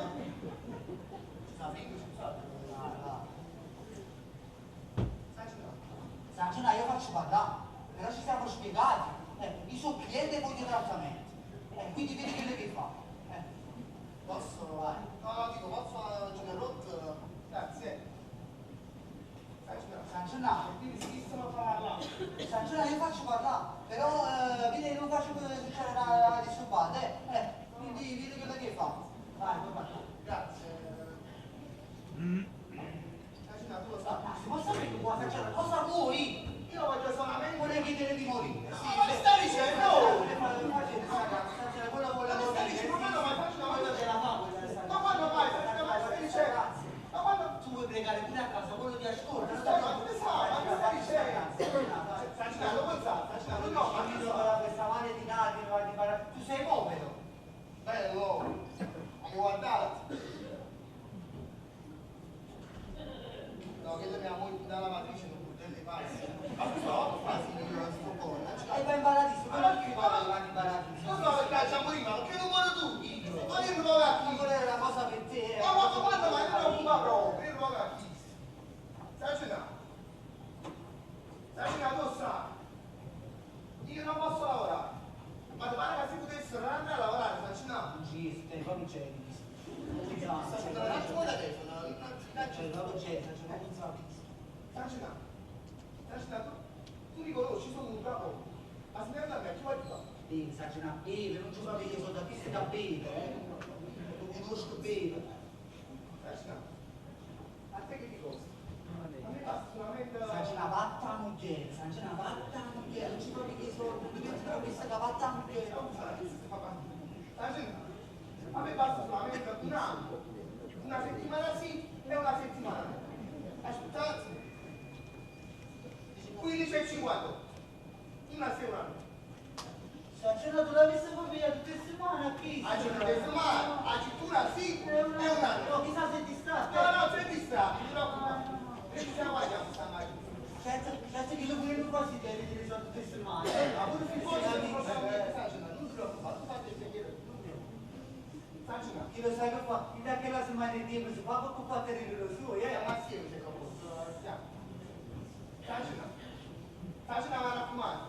Sta fingo, scusate. Ah, va. San Gennaro, San Gennaro, io faccio parlare, però ci siamo spiegati. Io sono cliente e voglio trattamento. Quindi vedi quello che fa. Posso? Vai. No, no, dico, posso giocare rotto? Grazie. San Gennaro. San Gennaro. Quindi si sto parlando. San Gennaro, io faccio parlare, però vedi non faccio succedere una disturbata, Quindi vedi quello che fa. Vai. No, che mia moglie dalla matrice non bordello di pazzi. Ma scusa, ma come fa io sto buono? E vai in paradiso, Ma ma perché perché vai in paradiso? Scusa, perché c'è morire, ma perché non muore tu? Ma io non vado a Ma chi? quella era una cosa per te. Ma ma quando ma io non fumo proprio, io non vado a chi? Sai ce n'ha? Sai ce n'ha, tu sai? Io non posso lavorare. Ma ti pare che se potessero andare a lavorare, sai ce n'ha? Non ci stai, non c'è. Sta facendo un attimo da telefono, C'è, non c'è, c'è, non so. Sai ce n'ha? Sai ce n'ha, tu mi conosci, sono un bravo. Ma se ne andare a chi vuoi fare? Beve, sa ce n'ha, beve, non ci fa che sono da chi da beve, eh. Lo conosco beve. Sai ce n'ha? A te che ti costa? A me basta solamente... Sa ce n'ha fatta la moglie, sa ce n'ha fatta la moglie, non ci fa che sono, non ti questa che fatta la moglie. A me basta solamente un anno, una settimana sì e una settimana no. Aspettate, 15,50, una sì e una no. Sa ce n'ha tu l'avessi via tutte le settimane a chi? A settimana, a una sì e una no. No, chissà se ti sta. No, no, se ti sta, non ti preoccupare. E ci siamo guardiamo stamattina. Certo che lo volevo quasi te li sono tutte le settimane. Ma pure se fosse non non ti preoccupare, tu fai il pensiero. Chi lo sa che fa? Da che la settimana di tempo si fa per fare lo suo, eh? Ma sì, c'è capo. Stiamo. Sacina. Sacina mi raccomando.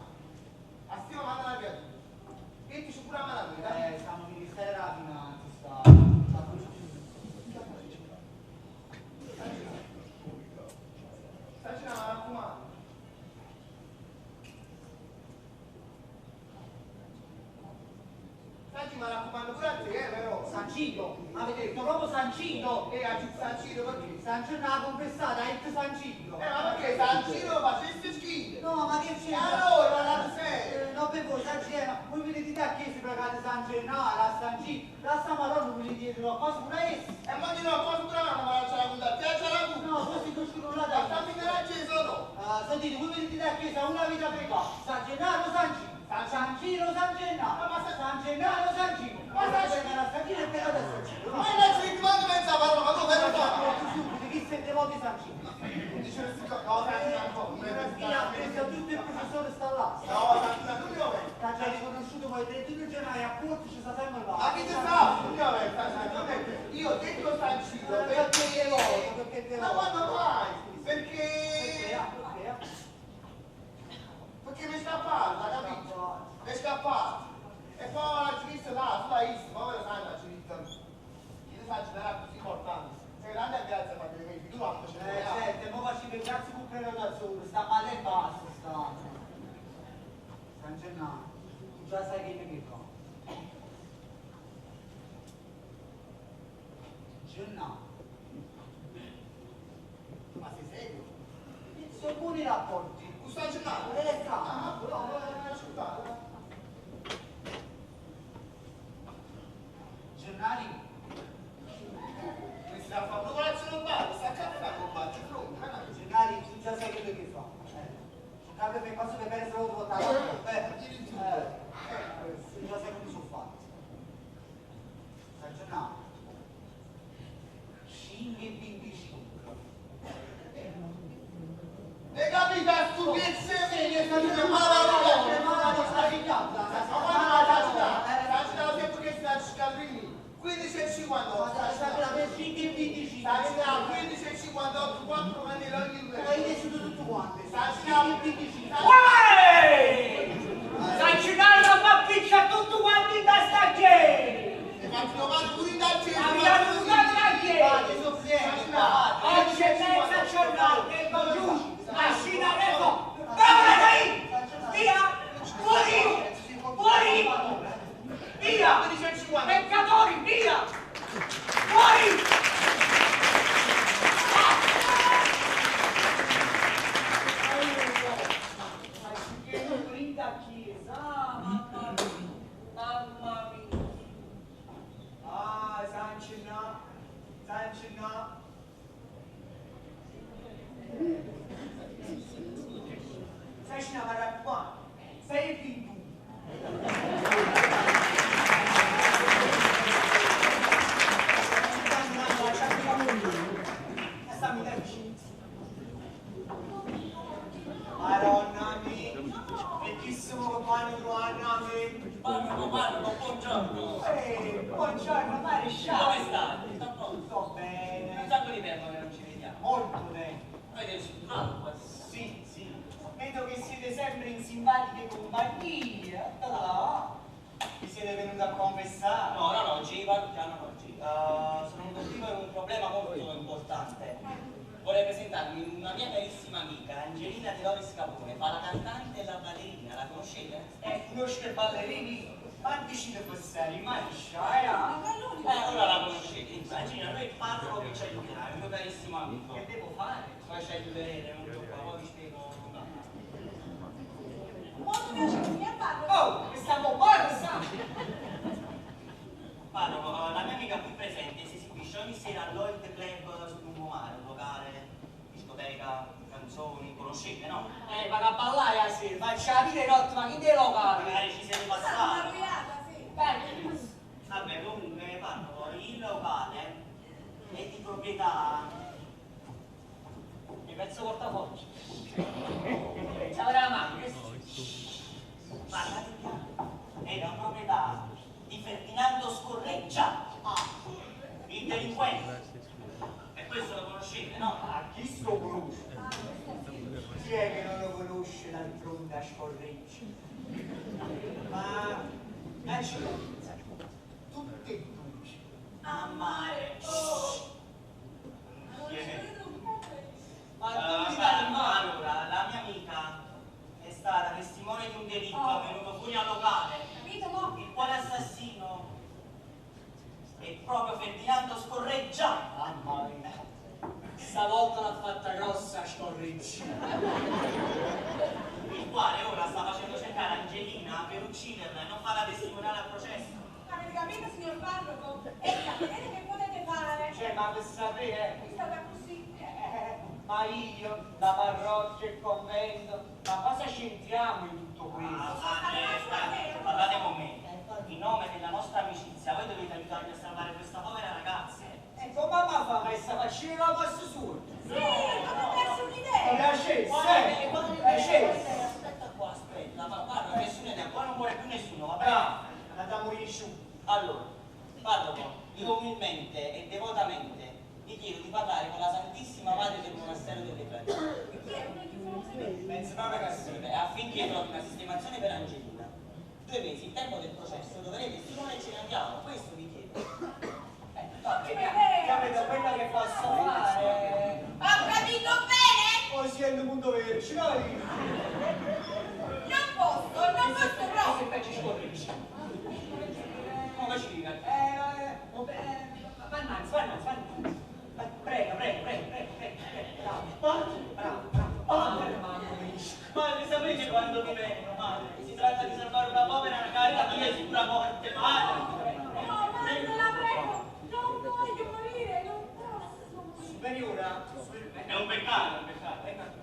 A stima manda la via. Mettici pure la mano a me, dai. Stiamo al Ministero della Finanza, sta. Sacina, mi raccomando. Senti, mi raccomando pure a te, però. San Ciro, avete detto proprio San Ciro. E a San Ciro perché? San Ciro l'ha confessata, ha detto San Ciro. Ma perché San Ciro facesse schifo? No, ma che c'è? E allora, la sei? No, per voi, San Ciro, ma voi venite da chiesa pregate San Gennaro, a San Ciro, la San Madonna venite dietro a cosa pure essa. E ma di no, cosa pure la ma c'è la punta, c'è la punta. No, così tu ci non la Ma dai. stammi nella chiesa o no? Sentite, voi venite da chiesa una vita pregata, San Gennaro, San Ciro. San Ciro, San Gennaro, ma San Gennaro, San Ciro, ma San Gennaro, San Ciro e pregate a San Ciro. Ma non ci quando pensa a parola, ma tu che non fa? Subito, chi sente voti San Ciro? No, San Gennaro, Io ho preso tutto il professore sta là. No, San Gennaro, non ne T'ha già riconosciuto poi il 31 gennaio a Porto ci sta sempre là. Ma chi ti sa? Non ne San Gennaro, io ho detto San Ciro perché perché Ma quando mai? Perché? Perché mi è scappata, capito? Mi è scappata. E poi la girista là, sulla isla, ma ora sai la girista. Io sa girare così importante. Se grande piazza fa delle 22 ce ne Certo, mo faccio per cazzo con prenotazione, sta male e basta, sta. San Gennaro, tu già sai che mi fa. Gennaro. Ma sei serio? Sono buoni rapporti. Un San Gennaro? Sta. Ah, no, non è accettato. Gennari. Mi sta a fare colazione al bar, sta a caffè con bar, di fronte. Gennari, tu già sai quello che fa. Cercate per cosa per perdere solo votare. Tu già sai come sono fatti. San Gennaro. 5,25. Ne capite a stupezze mie, sta dicendo ma la parola. Ma la sta figliata. Ma quando la sta sta sempre che sta scalrini. 15,58. Sta per 5,25. Sta 15,58, 4 candele ogni due. Hai deciso tutto quanto. Sta 5,25. San Gennaro fa piccia tutto quanto in da chiesa! E faccio domani pure in da chiesa. Oggi è mezza giornata e va giù, mascina repo, via! Via! Fuori! Fuori! Via! Peccatori, via! Fuori! Chiesa, mamma mia, mamma mia. Ah, San Gennaro, San Gennaro. Sai ce n'avrà qua? 6,21. compagnia, là. Vi siete venuti a confessare? No, no, no, G, parrocchiano no, G. Sono venuto qui per un problema molto importante. Vorrei presentarmi una mia carissima amica, Angelina De Loris Capone, fa la cantante e la ballerina, la conoscete? Conosco i ballerini, ma dici di passare, ma eh? Allora la conoscete. Angelina, noi il parroco che ci aiuterà, è un mio carissimo amico. Che devo fare? Poi ci aiuterete, non preoccupare, poi vi spiego. Molto piacere, signor parroco. Oh, che stiamo parlando? Parroco, la mia amica qui presente si esibisce ogni sera all'Old Club sul lungomare, un locale, discoteca, canzoni, conoscete, no? Ma che ballare la sera, faccio la vita notte, ma chi te lo parla? Magari ci siete Sono passati. arruinata, sì. Beh, Vabbè, comunque, parroco, il locale è di proprietà. Mi pezzo portafoglio. Ciao la mano. Parlate piano. Era proprietà di Ferdinando Scorreggia, il delinquente. E questo lo conoscete, no? Ma chi sto conosce? Chi è che non lo conosce d'altronde a Scorreggia? Ma lascialo tutte e due. A mare, oh! Ma tu mi dai il mare? Allora, la mia amica è stata testimone di un delitto avvenuto fuori al locale, Capito, mo? il quale assassino è proprio Ferdinando Scorreggia. Mamma mia. Stavolta l'ha fatta grossa Scorreggia. Il quale ora sta facendo cercare Angelina per ucciderla e non farla testimoniare al processo. Avete capito, signor parroco? E sapete che potete fare? Cioè, ma per sapere, È stata così. ma io, la parrocchia, il convento, ma cosa c'entriamo in tutto questo? Ah, parlate con me. In nome della nostra amicizia, voi dovete aiutarmi a salvare questa povera ragazza. E come mamma fa questa faccina la posso su? Sì, potrebbe essere un'idea. La scelta, la scelta. Aspetta qua, aspetta, ma guarda, nessuna idea, qua non muore più nessuno, va bene? Bravo, andiamo in su. Allora, parroco, io umilmente e devotamente vi chiedo di parlare con la Santissima Madre del Monastero delle Clarisse. Chi è uno più famoso di me? Penso proprio che sì. Affinché trovi una sistemazione per Angelina. 2 mesi, il tempo del processo, dove lei testimone e ce ne andiamo, questo vi chiedo. Ottima idea. Capito quello che posso fare? Ho capito bene? O sia il punto vero, ci vai. Non posso, non posso proprio. Se peggio scorreggia. Come ci dica? Va innanzi, va innanzi, va innanzi. Prego, prego, prego, prego, prego, bravo, bravo, bravo. Padre, Madre, sapete quando mi vengo, madre? Si tratta di salvare una povera ragazza mia sicura morte, madre! No, madre, la prego, non voglio morire, non posso morire. Superiora? È un peccato, è un peccato.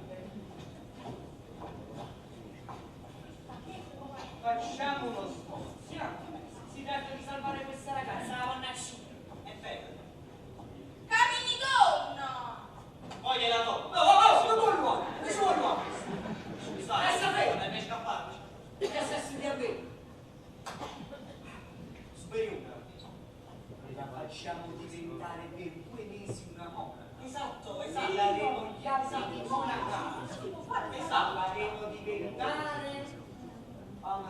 Facciamo uno sforzo. Si tratta di salvare questa ragazza, la mannaggia. È vero. Camini donna! Poi gliela do. No, no, no, non vuole, non ci vuole. Scusate, sapete. mi è scappato. Che assassini a me. Superiora, la facciamo diventare per 2 mesi una monaca. Esatto, esatto. E la rivogliamo di monaca. Esatto. La faremo diventare oh,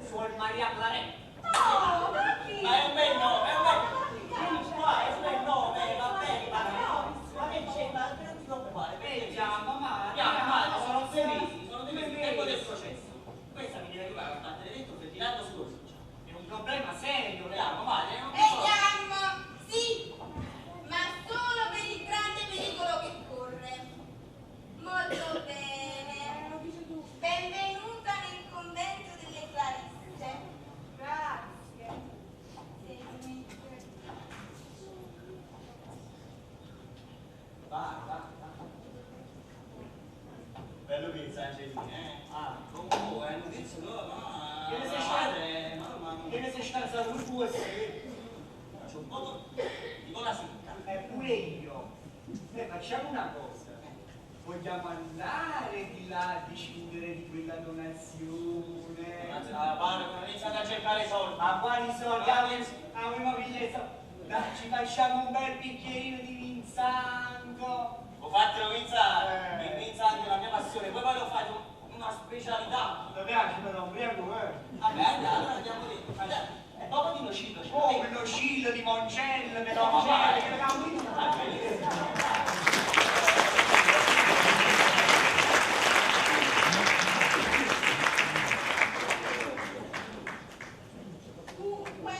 Suor Maria Claret. No, ma chi? Ma è un bel nome, è un bel Ma qua, è un bel nome, va bene, ma ma che c'è? Ma non ti preoccupare, Vediamo, ma Andiamo, madre, sono 2 mesi, sono 2 mesi il tempo del processo. Questa mi deve arrivare a battere dentro Ferdinando Scorreggia. È un problema serio, Andiamo, madre, non E andiamo, sì, ma solo per il grande pericolo che corre. Molto bene. Benvenuta nel convento delle Clarisse. Grazie. Va, va, va. Bello pizza, Angelina, eh? Ah, comunque, è un tizio, no, ma... Che ne sei madre, mamma Che ne sei scansato tu sì. C'è un po' di gola secca. Eppure io. Noi facciamo una cosa. Vogliamo andare di là a discutere di quella donazione. Ah, parroco, non iniziate a cercare soldi. Ma quali soldi? Avevo pigliato. Ci facciamo un bel bicchierino di vinsanto. Ho fatto il vinsanto, il vinsanto è la mia passione, poi voglio fare un Una specialità. Mi piace però, ubriaco, eh. Vabbè, andiamo, allora andiamo dentro. Dai, E poi di nocillo, ce Oh, nocillo, limoncello, meloncello, che ne Dunque,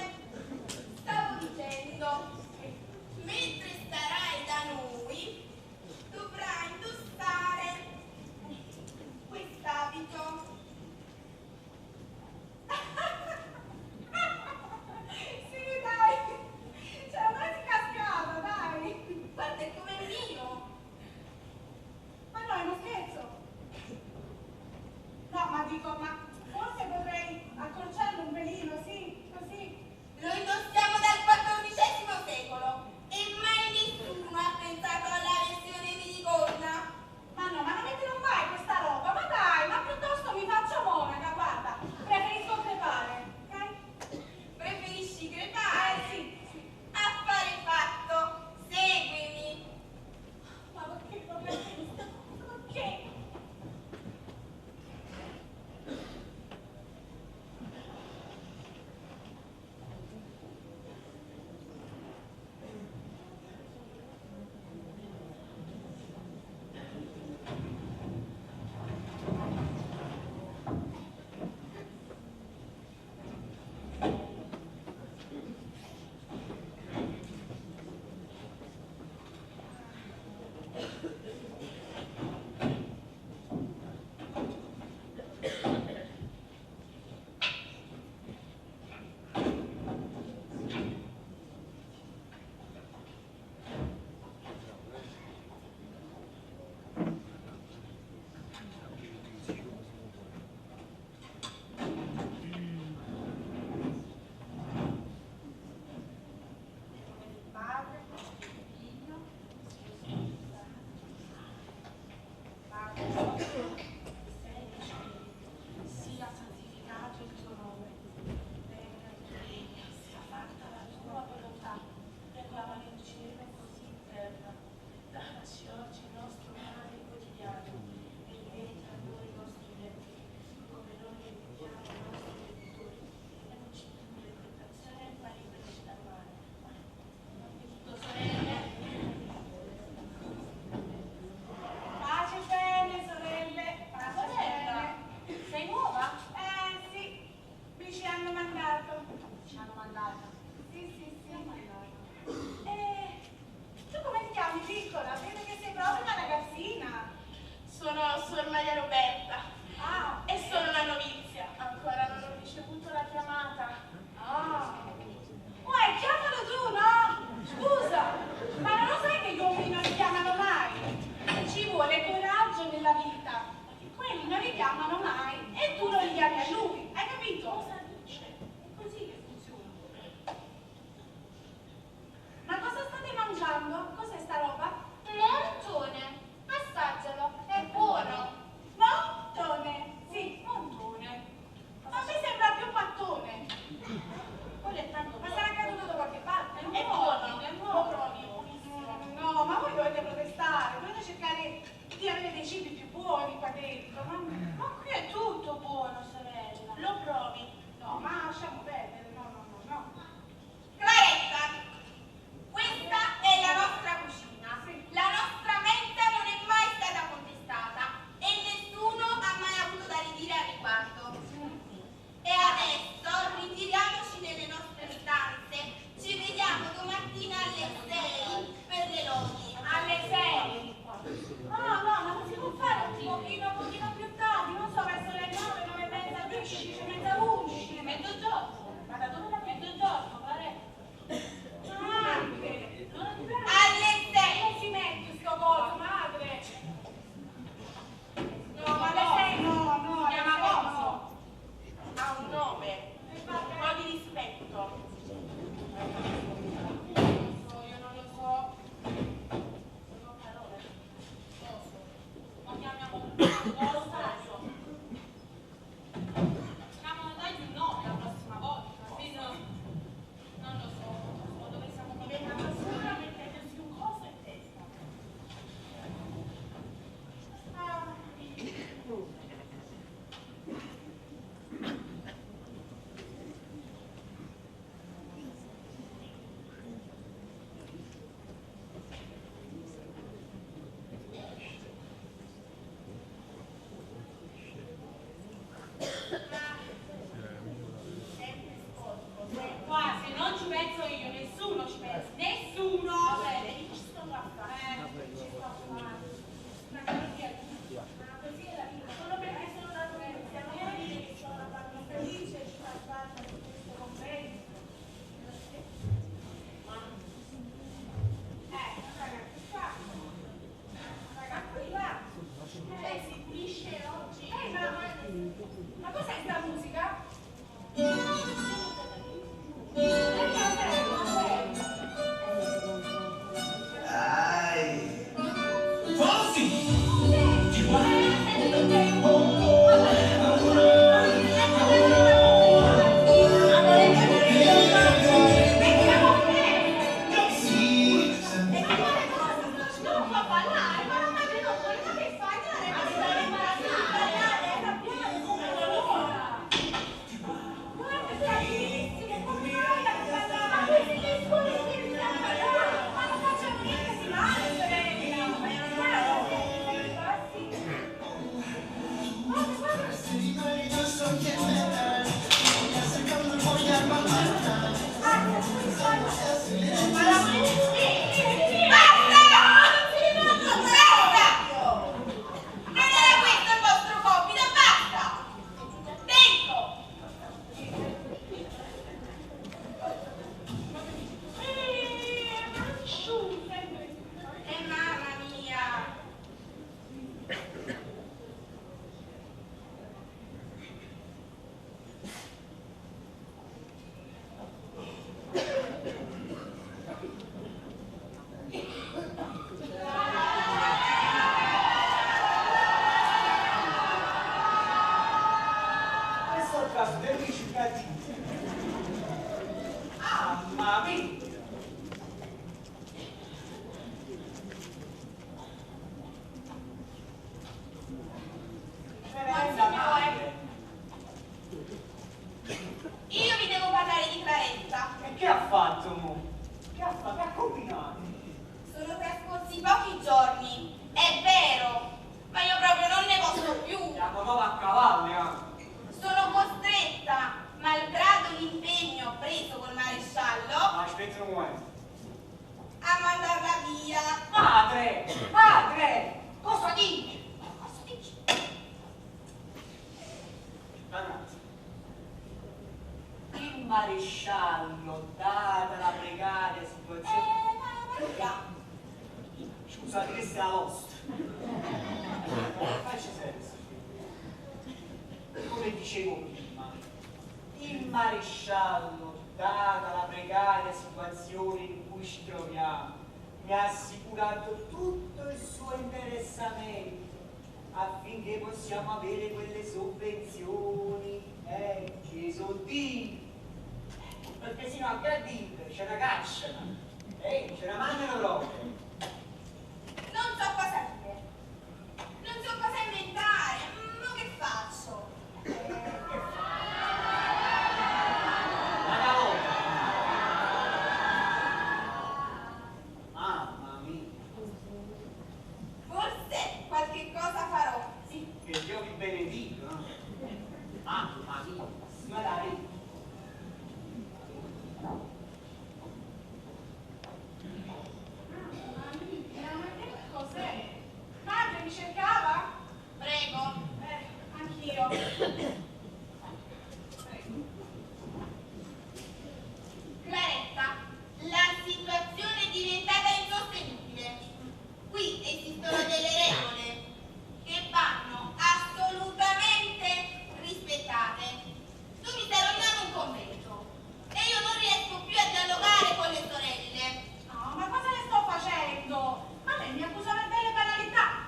stavo dicendo, mentre starai da noi, dovrai indossare quest'abito. Sì, dai. Scusate, questa è la vostra. Facci senso. Come dicevo prima, il maresciallo, data la precaria situazione in cui ci troviamo, mi ha assicurato tutto il suo interessamento affinché possiamo avere quelle sovvenzioni, i soldini, perché sino a che dite, ce la cacciano, ce la mandano proprio. Non so cosa dire, non so cosa inventare, ma che faccio? Che fai? La volta. Mamma mia. Forse qualche cosa farò. Sì, che Dio vi benedica. Mamma mia, ma dai. Mamma mia, ma che cos'è? Madre mi cercava? Prego. Anch'io. Prego. Claretta, la situazione è diventata insostenibile. Qui esistono delle regole che vanno assolutamente rispettate. Tu mi stai rovinando un convento e io non riesco più a dialogare con le sorelle. No, ma cosa le sto facendo? Ma lei mi accusa per delle banalità.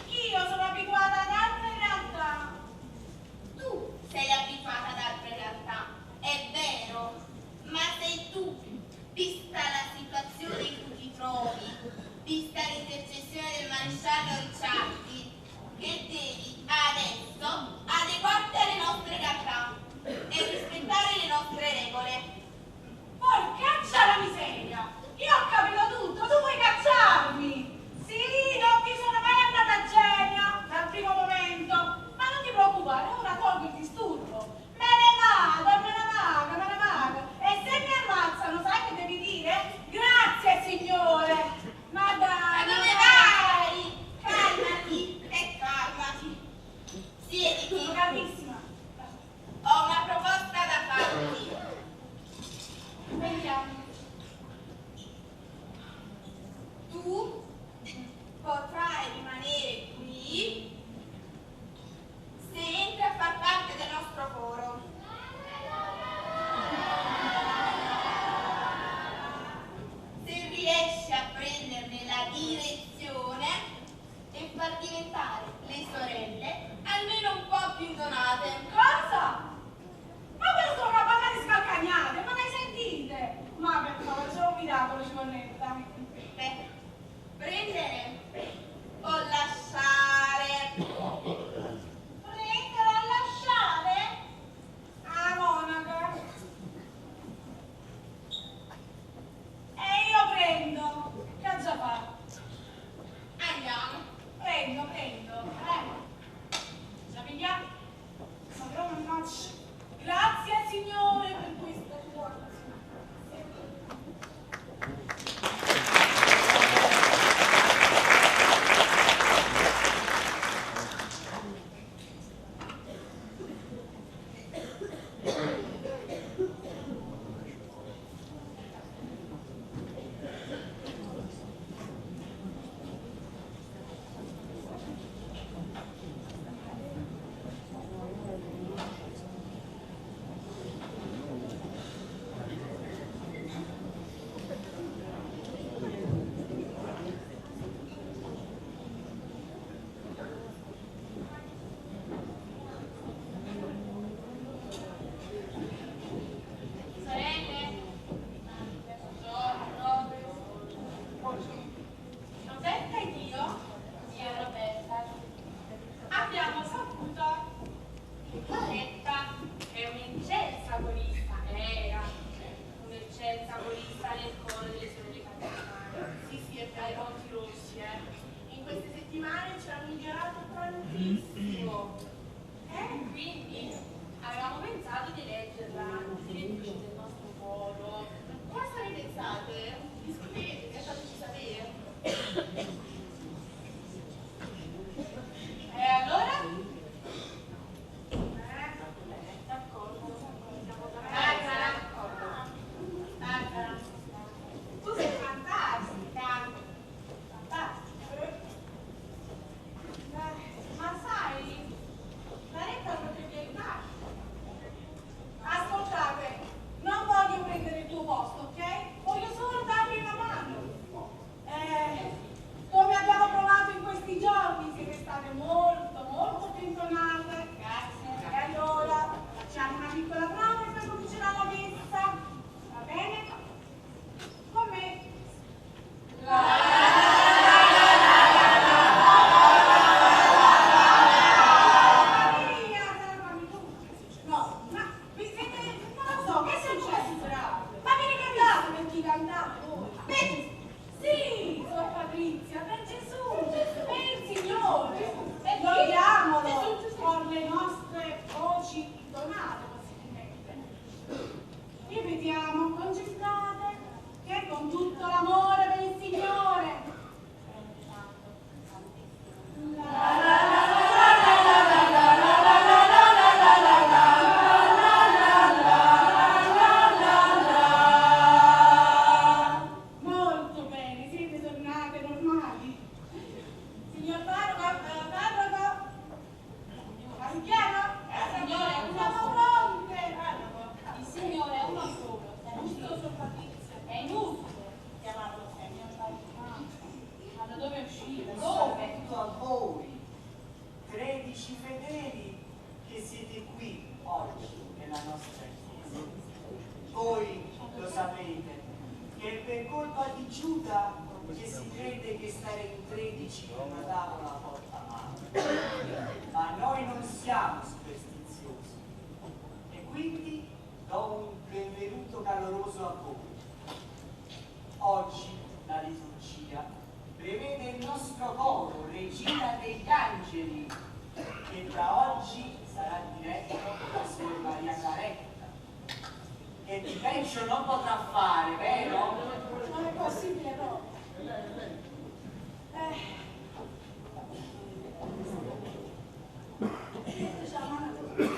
Io sono abituata ad altre realtà. Tu sei abituata ad altre realtà, è vero, ma sei tu, vista la situazione in cui ti trovi, vista l'intercessione del maresciallo Ricciardi, che devi adesso adeguarti alle nostre realtà e rispettare le nostre regole. Porcaccia la miseria! Io ho capito tutto, tu vuoi cacciarmi! Sì, non ti sono mai andata a genio dal primo momento, ma non ti preoccupare, ora tolgo il disturbo. Me ne vado, me ne vado, me ne vado. E se mi ammazzano, sai che devi dire? Grazie, signore! Ma dai! Ma dove vai? Calmati e calmati. Siediti. Sono calmissima. Ho una proposta da farti. Vediamo. Tu potrai rimanere qui se entri a far parte del nostro coro. Se riesci a prenderne la direzione e far diventare le sorelle almeno un po' più donate. Cosa? Ma questo è una banda di scalcagnate, ma ne sentite? Ma per favore, solo un miracolo ci connetta. Beh, prendere o lasciare? Prendere o lasciare? Ah, monaca. E io prendo. Che ho già fatto? Andiamo. Prendo, prendo. Già pigliato? Ma però mannaggia. Grazie Signore per questa tua. Per colpa di Giuda che si crede che stare in 13 in una tavola porta male. Ma noi non siamo superstiziosi e quindi do un benvenuto caloroso a voi. Oggi la liturgia prevede il nostro coro Regina degli Angeli, che da oggi sarà diretto da Suor Maria Claretta, che di peggio non potrà fare, vero? Non è possibile proprio. Mettici la mano tu.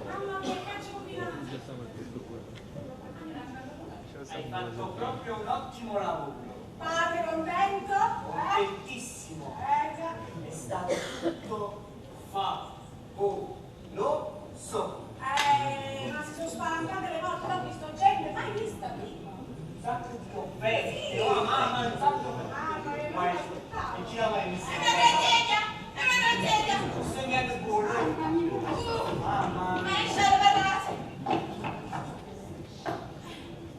Mamma mia, che ci combinato? Hai fatto proprio un ottimo lavoro. Padre contento? Eh? Contentissimo. Già. È stato tutto favoloso. Ma si sono spalancate le porte, ho visto gente mai vista prima. Un sacco di confetti, oh mamma, un sacco di... Mamma mia, Ma non è l'aspettavo. Effettivamente. È una tragedia, è una tragedia. Non niente buono. Mamma. Maresciallo parlate.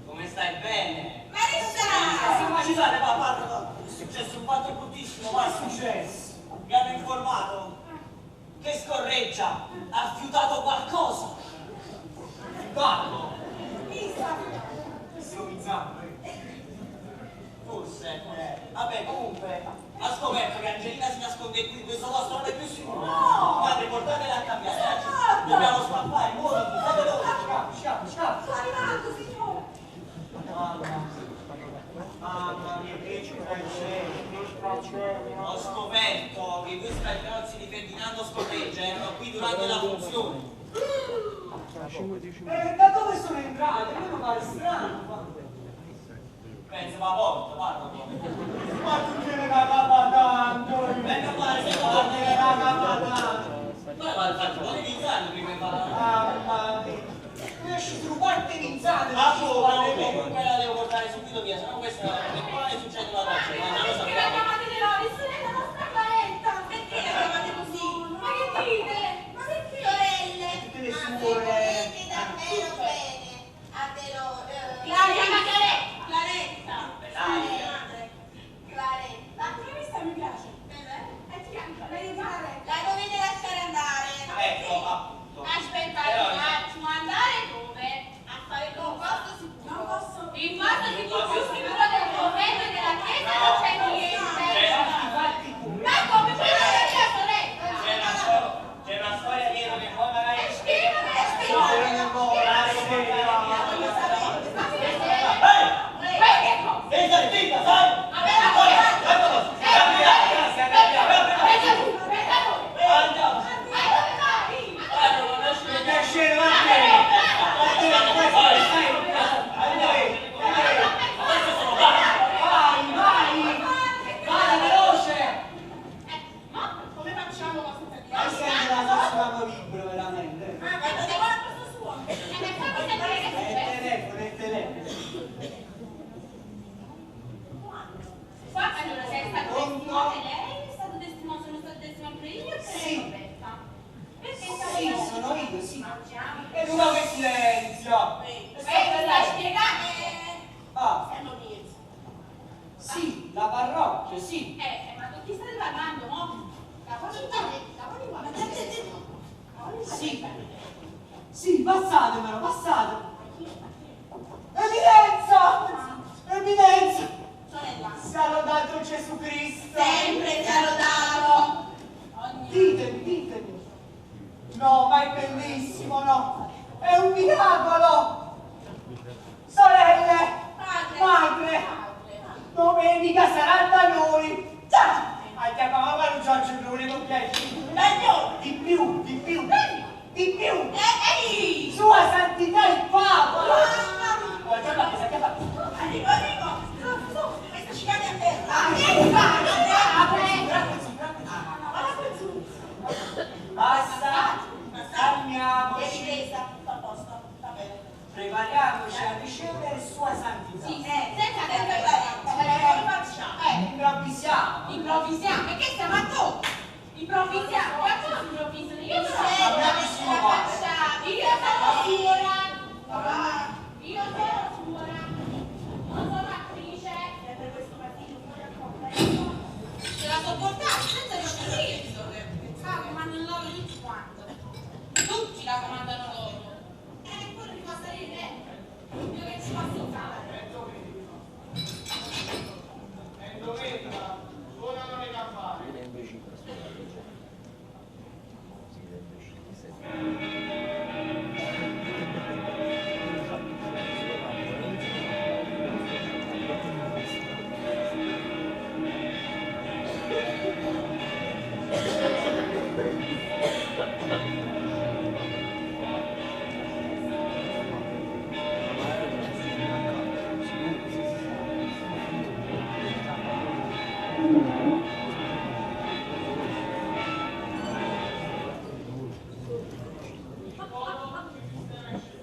Come stai bene? Maresciallo! Scusate, ma parlo, è successo un fatto bruttissimo, ma è successo. Mi hanno informato che Scorreggia ha fiutato qualcosa. Parlo. Pisa. Improvvisando, eh. Forse. Vabbè, comunque, ha scoperto che Angelina si nasconde qui, questo posto non è più sicuro. No! Padre, portatela a cambiare. Sono morta! Dobbiamo scappare, muoviti, fai veloce. Scappa, scappa, scappa. Sto arrivando, signore. Mamma. Mamma mia, che tragedia. Ho scoperto che i due scagnozzi di Ferdinando Scorreggia erano qui durante la funzione. E da dove sono entrate? A me mi pare strano. ma- Penso, ma porta, parlo come. Ma tu ce ne la capa tanto. Venga a fare, se Ma te ne la capa tanto. Poi va infatti, volevi iniziare prima di parlare. Mamma mia. Tu esci su parte iniziate. Ma comunque la devo portare subito via, sennò questa è qua e succede una cosa, ma Ma non lo perché la sappiamo. chiamate Deloris? È la nostra Claretta. Perché la chiamate così? Ma che dite? Ma perché? Sorelle, Tutte le ma se suore. volete davvero bene a Delore... Chiama Claretta! Claretta! Dai. Claretta! Questa mi piace. Eh, E ti chiami Claretta. La dovete lasciare andare. Ecco, appunto. Aspettate Però, un attimo, andare dove? A fare un posto sicuro. Non posso. Il posto sicuro più sicuro del convento e della chiesa non c'è niente. Fatti pure. Ma come quella della mia sorella? C'è una, c'è una storia dietro che poi magari... E spiegami, No, spiegami. non vola, Ehi! Quel che cosa? Devi stare zitta, sai? Pensa tu, pensa tu. Andiamo! Ma dove vai? Guarda, non lasci Piacere, va bene. Va bene, vai, vai, Adesso sono pazzo! vai, vai. Vai, veloce. Ma come facciamo ma senza di Ma sembra la nostra libro, veramente. Ah, guarda, devo al posto suo. E ne fammi sentire che È il succede. telefono, è il telefono. Qua, allora, se è stato Pronto? testimone lei, è stato testimone, sono stato testimone pure io e Sì. Roberta. Perché stavo Sì, sono io, sì. Mangiamo. E tu che silenzio. Sta spiegando. Ah, Siamo dietro. sì, la parrocchia, sì. Ma con chi state parlando, no? La voglio la voglio Sì. Sì, passatemelo, passate. Evidenza! Evidenza! Sorella. Sia lodato Gesù Cristo! Sempre sia lodato. Ogni Ditemi, ditemi! No, ma è bellissimo, no! È un miracolo! Sorelle! Padre. Madre! Domenica sarà da noi! Ciao! Andiamo a fare un giorno con piacere! Di più, di più! Di più! Ehi! Sua Santità il Papa! Mamma mia! Guarda, guarda, guarda. Arrivo, arrivo! Su, su, questa ci cade a terra! Vieni qua! Guarda quel su! Basta! È Calmiamoci! ripresa, tutto a posto, va bene. Prepariamoci a ricevere Sua Santità! Sì, senza Claretta, come facciamo? Improvvisiamo! Improvvisiamo, perché siamo a tu? Improvvisiamo, quanto si improvvisano? Io sono Bravissimo, la padre. facciamo. Io sono suora. Io sono suora. Non sono attrice. Sempre questo mattino fuori al convento. Ce la sopportate senza riuscire. Ah, comandano loro tutti quanti. Tutti la comandano loro. E poi mi fa salire. Io che ci posso fare? È domenica, suonano le campane.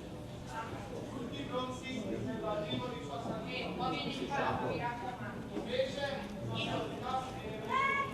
Tutti pronti per l'arrivo di Sua Santità. Poi viene il Papa, mi raccomando. Invece, Sua Santità viene Eh,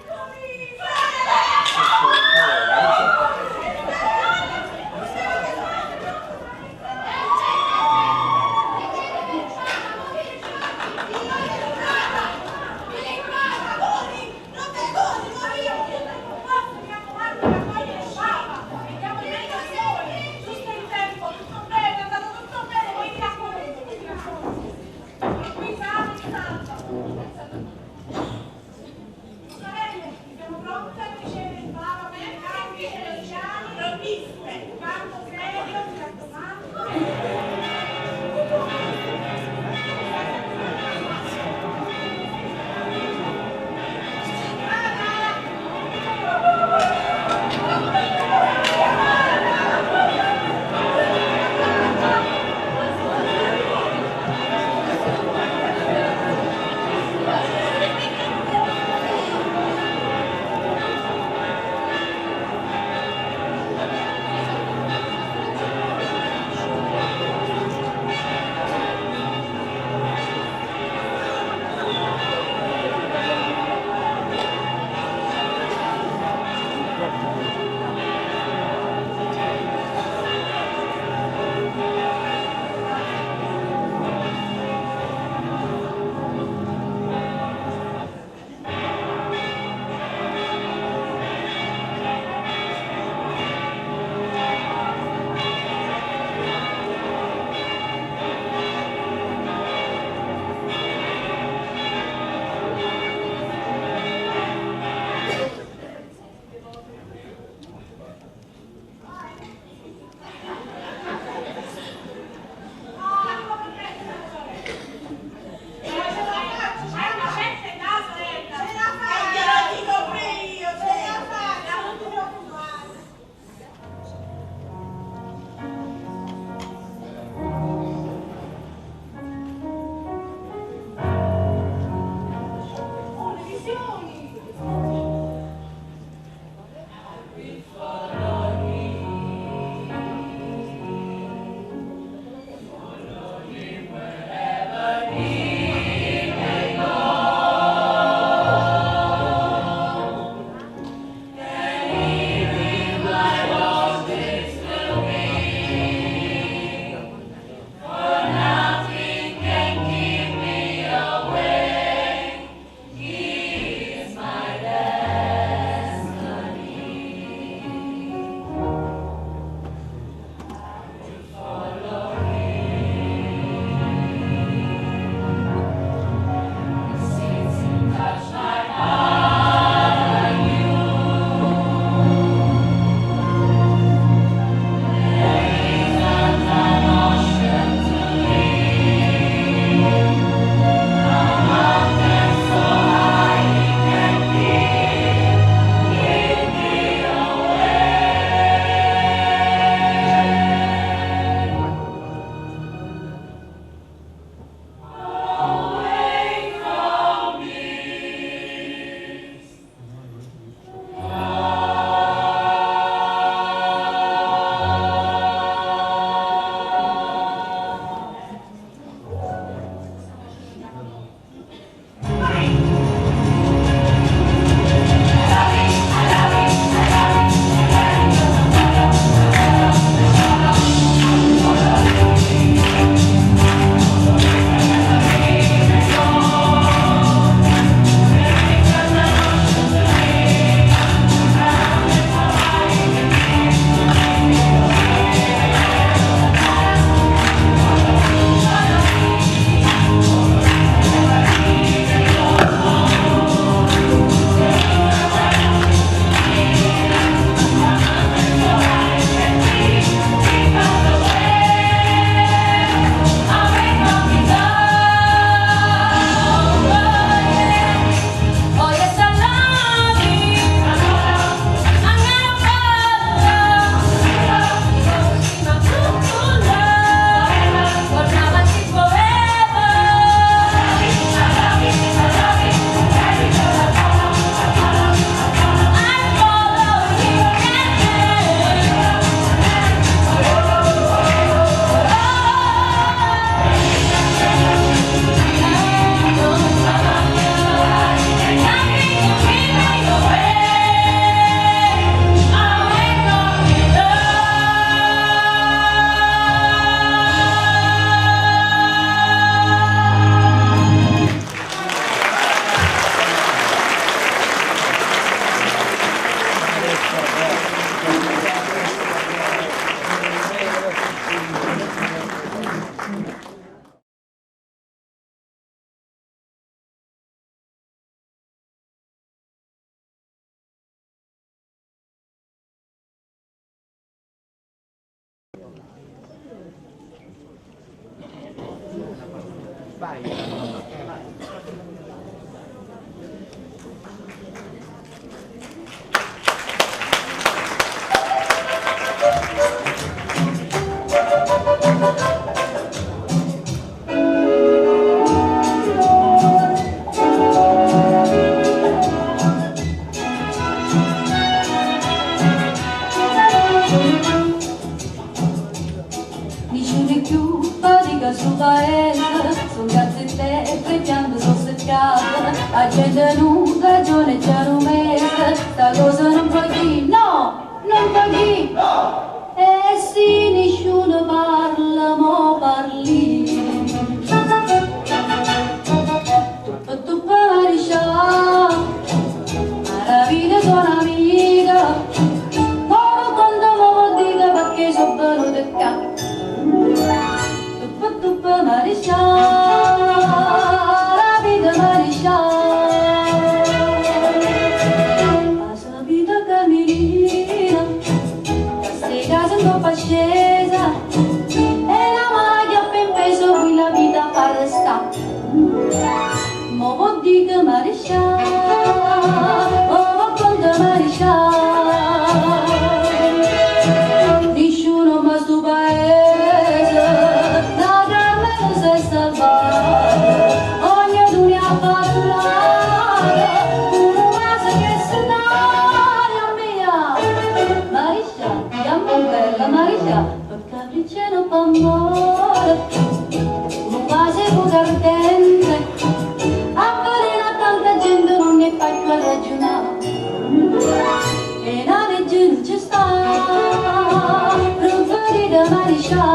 Nessuno più fatica sul paese, sono cazzi e piante sono seccate, la gente non ragione già un mese, sta cosa non può dire, no, non può dire. E se nessuno parla, mo parli. Tuppa tuppa mariscià, alla vita sono amica, ma quando mo dica perché sono venuta qua. Tuppa tuppa mariscià, la vita mariscià, la vita cammina, queste case un po' scesa, e la maglia ben peso qui la vita fa restare. Mo vuol dire mariscià, mo vuol conta mariscià. Nessuno ma sto paese, la Carmelo si è salvata, ognuno ha fatto l'area, uno vaso che se n'aria mia. Mariscià, chiamo bella mariscià, per capriccio non fa amore, un vaso con ardente, a fare tanta gente non ne fa più a ragionare. E la legge non ci sta, preferita mariscià.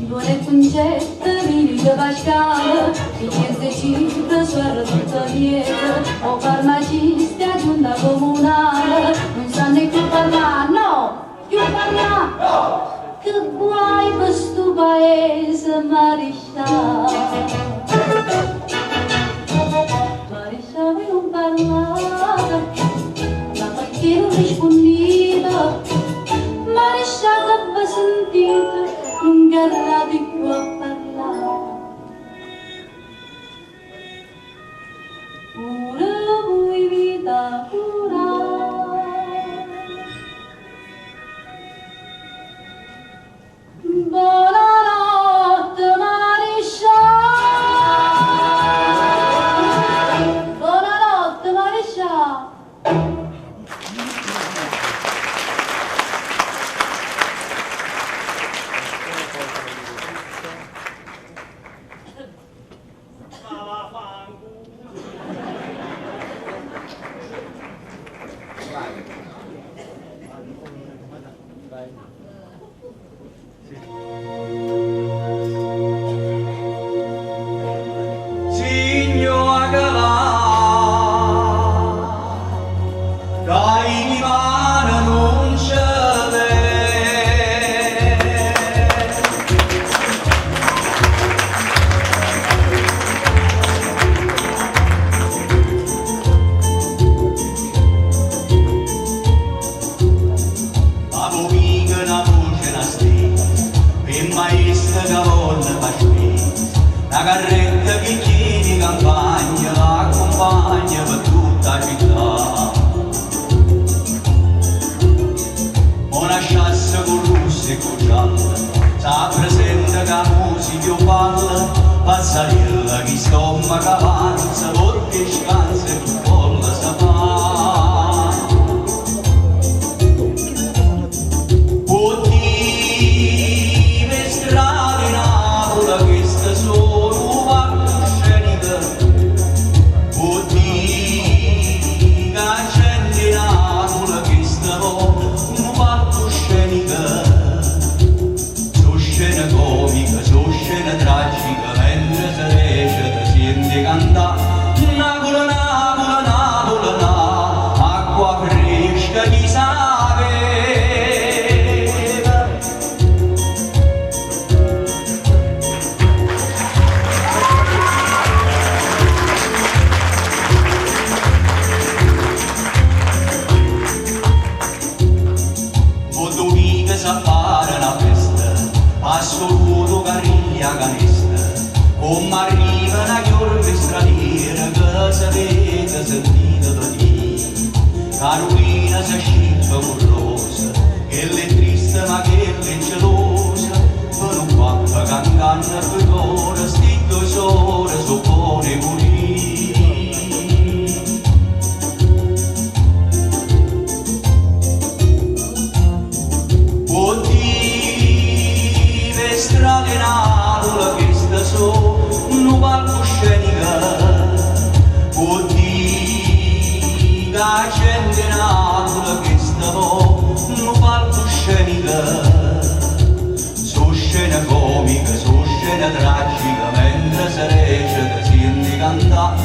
Buone concette, mica Pasquale, richieste cifre, suora tutta lieta, o farmacista, giunta comunale, non sanno più parlare, no, più parlare. Che guai per sto paese, mariscià. Mariscià, voi non parlate, ma perché non rispondete? Mariscià, che vi sentite, non garrate più a parlare. Pure voi vita pura. Buonanotte mariscià. Buonanotte mariscià. Ma vaffanculo. Signor Galà, dai mi mano non ce l'è. Ma mica una voce una stella, e maestra che volle fa spesa, una carretta che chiede campagna, l'accompagna per tutta la città. Una sciassa con russe e con gialla, sa presente che la musica balla, passarella chi stomaco avanza, porca scansa e più folla sa fa. Oddio, strade Napoli, queste sono palcosceniche. Oddio, la gente Napoli, questa un palcoscenico. Su scena comica, su scena tragica, mentre si recita, si sente cantare. Come arriva una chiorma straniera che sapete sentite venire. Carolina si scippa con rosa, che l'è triste ma che l'è gelosa, per un pappa che inganna per ora, sti due sore so buone morire. Oddio, strade Napoli che sta su un palcoscenico. Oddio, la gente Napoli che sta un palcoscenico. Su scena comica, su scena tragica, mentre si recita si canta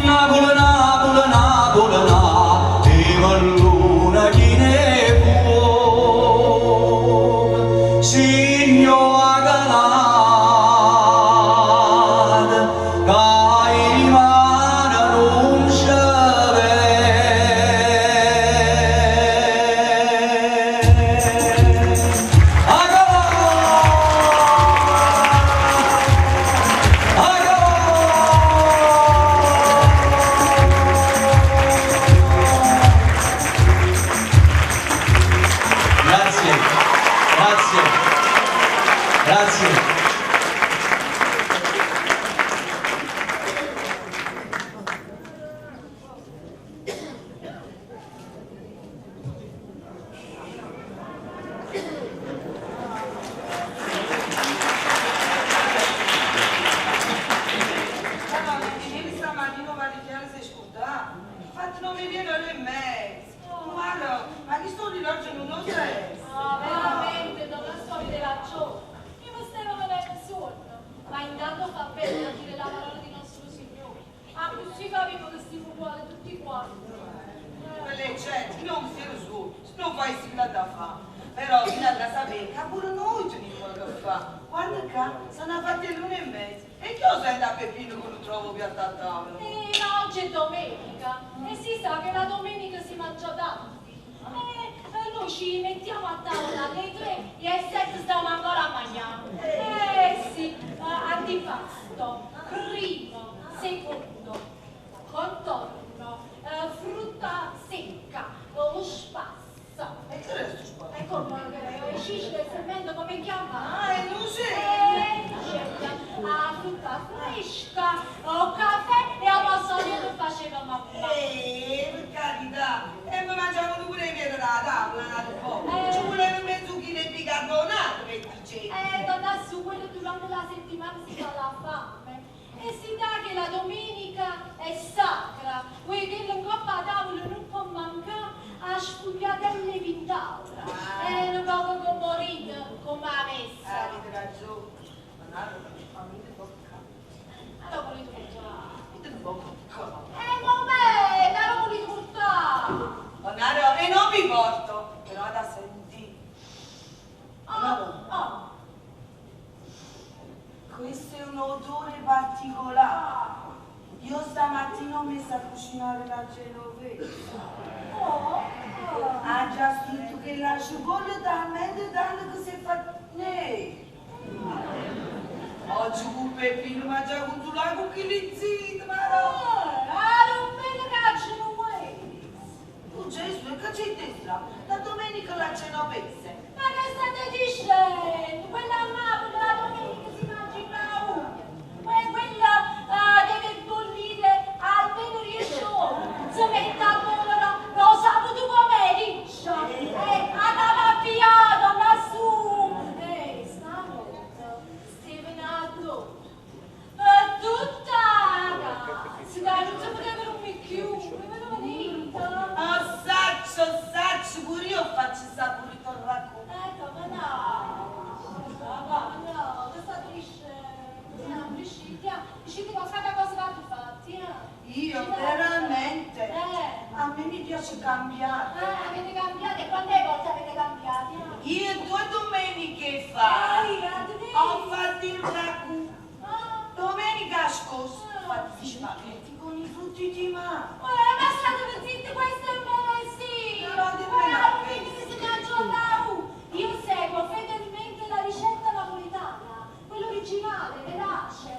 Napoli, Napoli, Napoli, Napoli, e luna chi ne può, signor Galata, che rimane non ci Grazie, grazie, grazie. Papà, mi dicevi stamattina ma di chiaro sei scordato. Infatti non mi viene le mezzo. Guarda, ma chi sto rilogio non lo sai? Ah, veramente, donna storia della giorno. Io mi stavo venendo sonno. Ma intanto fa bene a dire la parola di nostro Signore. Ah, così capivo che stiamo uguali tutti quanti. Quelle è certo, non si su, se non fai si da fa. Però fino alla sapere che pure noi ce ne che fa. Guarda qua, sono fatte l'una e mezza. E che lo sento a Peppino che lo trovo piatto a tavola? Ma oggi è domenica e si sa che la domenica si mangia tanti. Noi ci mettiamo a tavola alle 3 e alle 7 stiamo ancora a mangiare. Sì, antipasto, primo, secondo, contorno, frutta secca, lo spasso. E che è sto spasso? E come il ciccio e il sermento come chiama? Ah, è non La frutta fresca, il caffè e la passolia che faceva mamma. Per carità, e mi mangiavo pure i piedi dalla tavola, un altro po'. Ci voleva mezzo chilo di bicarbonato per dice. Donna su, quello durante la settimana si fa la fame. E si dà che la domenica è sacra, vuoi che in coppa a tavola non può mancare a sfogliatelle pintaura. È un poco come come la messa. Avete ragione. Ma fammi tocca. Allora volete portare? Un po' Vabbè, la volete portare. Onaro, e non vi porto, però da sentire. Ah, Questo è un odore particolare. Io stamattina ho messo a cucinare la genovese. Oh, Ha già scritto che la cipolla è talmente tanto che si è fatta... Nee. Oggi con Peppino mangia con tu la con chi li zitto, ma no. Ah, non me ne cacciano questo. Tu Gesù, che c'è destra? La domenica la genovese. Ma che state dicendo? Quella a Napoli la domenica si mangia il ragù. Quella deve bollire almeno 10 ore. Si mette a bollere lo sabato pomeriggio. Andava piano lassù. Stanotte stevano a dotto. Per tutta la casa. Non si poteva dormire più. Mi venite. Oh, saccio, pure io faccio saporito il ragù. Come no? Come no? Che state dicendo? Riuscite a fare cosa avete fatto? Io veramente? A me mi piace cambiare. Avete cambiato? E quante volte avete cambiato? Io 2 domeniche fa ho fatto il ragù. Domenica scorsa ho fatto gli spaghetti con i frutti di mare. Ma state zitti, questo è sì! No, si mangia al ragù. Io seguo fedelmente la ricetta napoletana, quella originale, verace.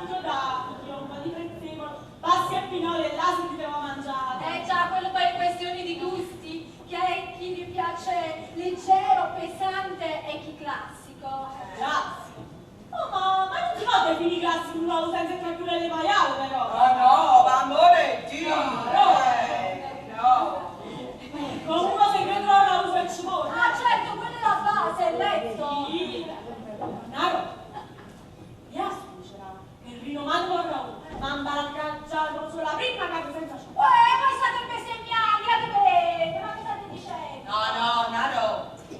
picco d'aglio, un po' di prezzemolo, passi e pinoli e là si deve mangiare. Eh già, quello poi è questione di gusti, che è chi gli piace leggero, pesante e chi classico. Classico. Oh, ma non si può definire classico un uovo senza cacchiure le maiale, però. Ma no, ma amore, Dio! No. No! Comunque se credo la uso e ci vuole. Ah certo, quella è la base, è letto. Sì. Naro, mia suocera, che è rinomato con Raul, ma imbarcacciato sulla prima casa senza cibo. Uè, voi state bestemmiando, andate bene, ma cosa state dicendo? No, no, Naro,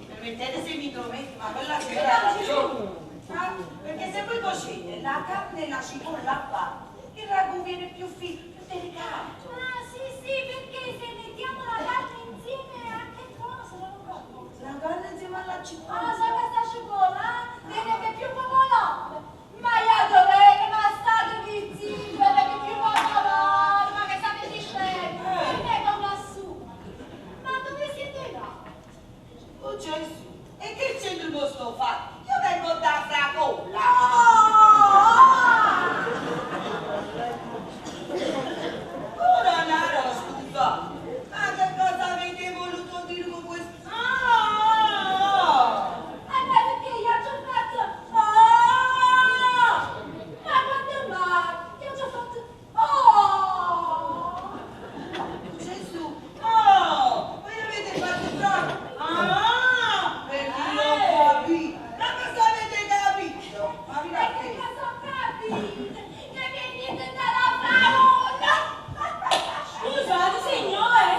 permettete se mi intrometto, ma quella sera ha ragione. Ah, perché se voi cucinate la carne e la cipolla a parte, il ragù viene più fino, più delicato. Ah sì sì, perché se mettiamo la carne insieme a che cosa? Non ho capito. La carne insieme alla cipolla. Ah, sa questa cipolla, eh? Viene più popolare. Ma io dovete, ma statevi zitti, perché più popolare, ma che state dicendo? Per me come lassù. Ma dove siete nati? Oh Gesù, e che c'entra questo fatto? Io vengo da Fragola. Ora Naro, scusa, ma che cosa avete voluto dire con questo? Ah! Eh beh, perché io ho già fatto... Ah! Ma quando mai? Io ho già fatto... Oh! Gesù, oh, voi avete fatto proprio... Ah, perché non capito. Ma cosa avete capito? Ma E che cosa ho capito? Che venite dalla fragola! Scusate, signore,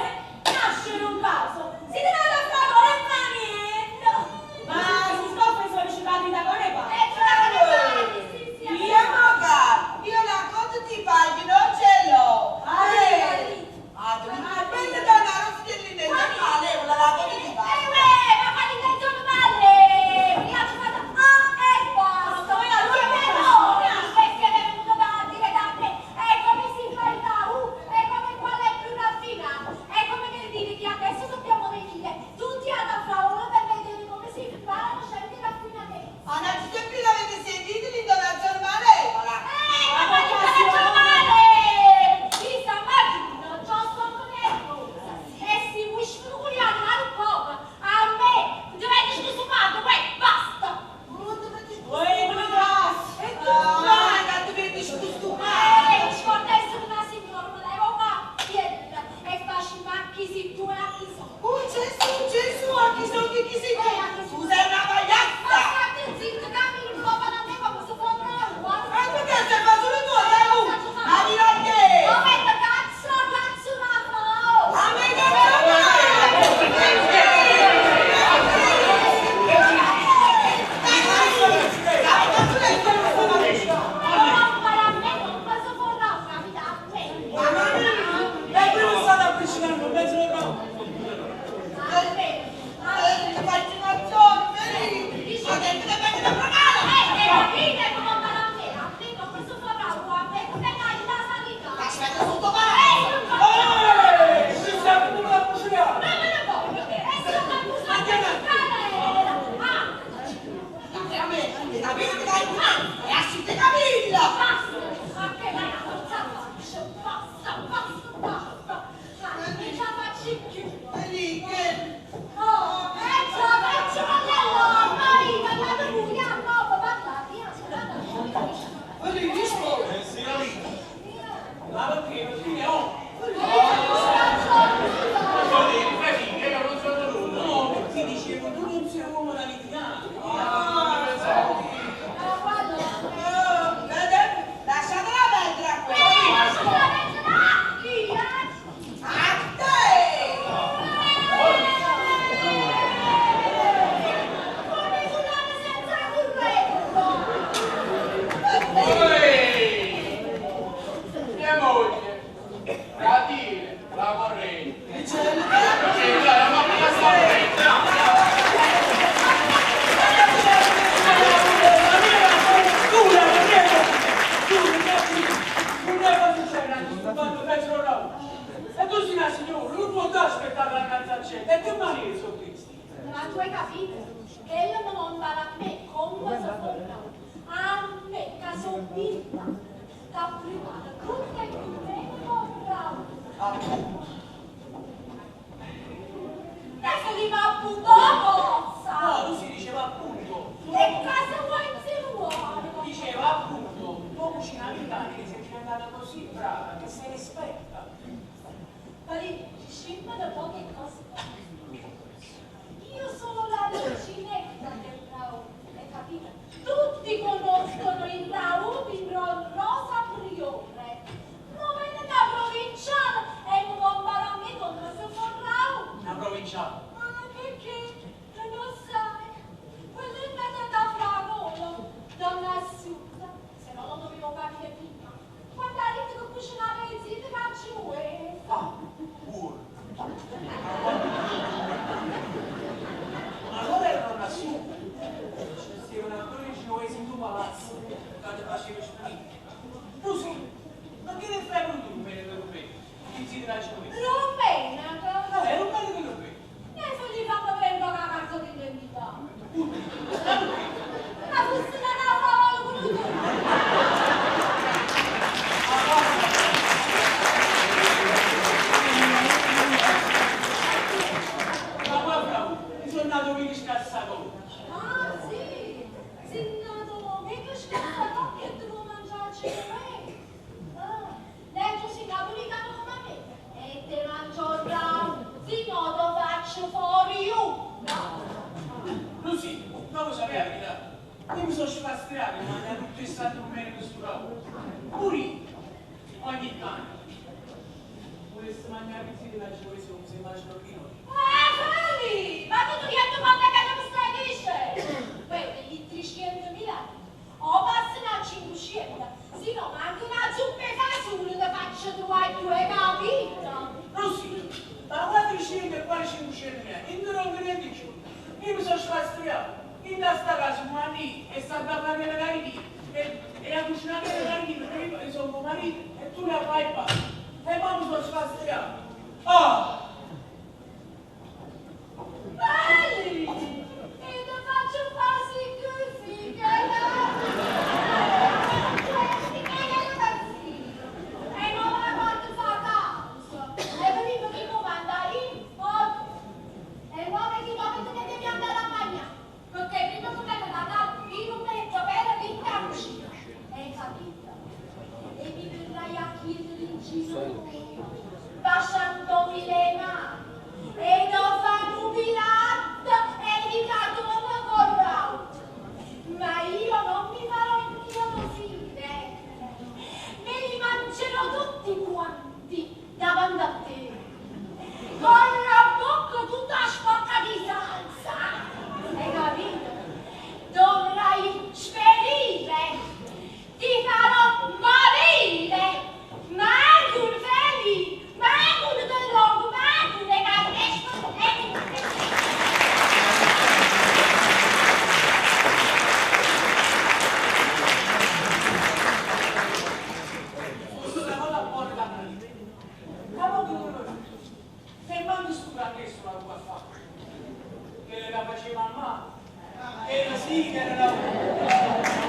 nasce in un caso. Siete dalla fragola e fa niente. Ma si scopre sono riciclati da Conepa. E cioè, sì, sì, Io magari, io la coda di paglia non ce l'ho. Ah, Eh, ah, ma quella da una rosa dell'intenzione malevola, la coda di Eh, paglia. uè, ma quali intenzione male? Io ci ho fatto ah e basta. Poi allora Siete che voi che siete venuto da dire da me. E come si fa il ragù? E come qual è più raffinato? E come che dire che adesso dobbiamo venire tutti ad Afraolo per vedere come si preparano certe raffinatezze. Ah, ma sempre l'avete sentito l'intonazione malevola? Ma quali intenzione male? Chi stamattina già sono nervosa e si vuoi sfrugliare un po'. A me dovete scusumare, uè, basta. Uè, come grazie. E tu, guarda, dovete scostumare. Scordasse una signora, me levo una piella e faccio ma chi si tu e a chi sono. Oh Gesù, Gesù, a chi sono che chi sei Eh, a chi tu? sono? Tu sei una Ma pagliazza! state zitto, cammini, prova da me come se fosse una Ma perché sei fa solo tu, ragù? Ma di a te! Come cazzo, cazzo una fa? A me che E prima state avvicinando, mezzo al ragù. Eh, si sta venuto a cucinare. Ma perché? Perché oh? No, perché dicevo, tu non sei uomo da litigare. Lasciatela perdere a quella! A te! Mia moglie, la dire, la vorrei. Sì, la vorrei. Scusa, perché? Tu, non è cosa succede, quando penso al ragù. E tu sei una signora, non puoi aspettare la canzaccetta. E che maniere sono queste? Ma tu hai capito che io non impara a me come si fa a me che sono bimba. prepara tutta e bene con ragù. Appunto. Ne finiva appunto la bozza. No, tu si diceva appunto. Che cosa vuoi insinuare? Diceva appunto, tua cucina americana che sei diventata così brava, che sei esperta. Pari, scimma da poche cose. Io sono la reginetta del Raù, hai capito? Tutti conoscono il Raù di Rosa Priore. Ma viene da provinciale e non può imparare a me come si fa il Raù. Una provinciale. Ma perché? Tu non sai. Quello è nato da Fragolo, donna assurda. Se no lo dovevo capire prima. Quando ha detto che cucinava i ziti faccio Ah, buono. Allora era una assurda. Ci stavano ancora i cinesi in tuo palazzo, che ti facevi sparire. Tu sì, ma che ne fai con tu per il rubè? I ziti da cinese. Rumena, No, è un bello che rubè. Ne sono gli fatto prendere la carta d'identità. Ma fosse una brava pure tu. Ma guarda, mi sono nato mica scassato. Ah sì, sei nato mica scassato che devo mangiare me. Ah, lei tu sei napoletano come me e te mangio il ragù, se no lo faccio fuori io. No. Lucy, non lo sapevo la verità. Io mi sono sfastriato di mangiare tutto il santo bene questo ragù. Pure io, ogni tanto. Volessi mangiare i ziti da cinese come se mangiano qui noi. Ah, Fali, ma tu ti rendi conto che non mi stai dicendo? Beh, degli 300.000 o passano a 500, se no manco una zuppa e fagioli ti faccio trovare più, hai capito? Lucy, ma 400 e 400 mila, io non ho niente più. Io mi sono sfastriato. In sta casa un anni e sta da fare la carità e la cucina della carità perché io sono tuo marito e tu la fai basta. E poi mi sono sfastriato. Ah! Belli! E ti faccio quasi così, che E non me la porto a casa. E prima che mi manda in porto. E ora che dopo te ne devi andare a mangiare. Perché prima che me ne vada, io non metto per vinta a cucina. Hai capito? E mi verrai a chiedere in giro baciandomi le mani. E non fanno un pilato e di canto non corrò. Ma io non mi farò inpietosire. Me li mangerò tutti quanti davanti a te. Con la bocca tutta sporca di salsa. Hai capito? Dovrai sperire. Ti farò morire. Ma anche un feli, ma anche un dolore, ma anche un Questo è una cosa buona da marito. Ma poi che non Se mandi su che la tua fa. Che la faceva a mano. Era sì, che era la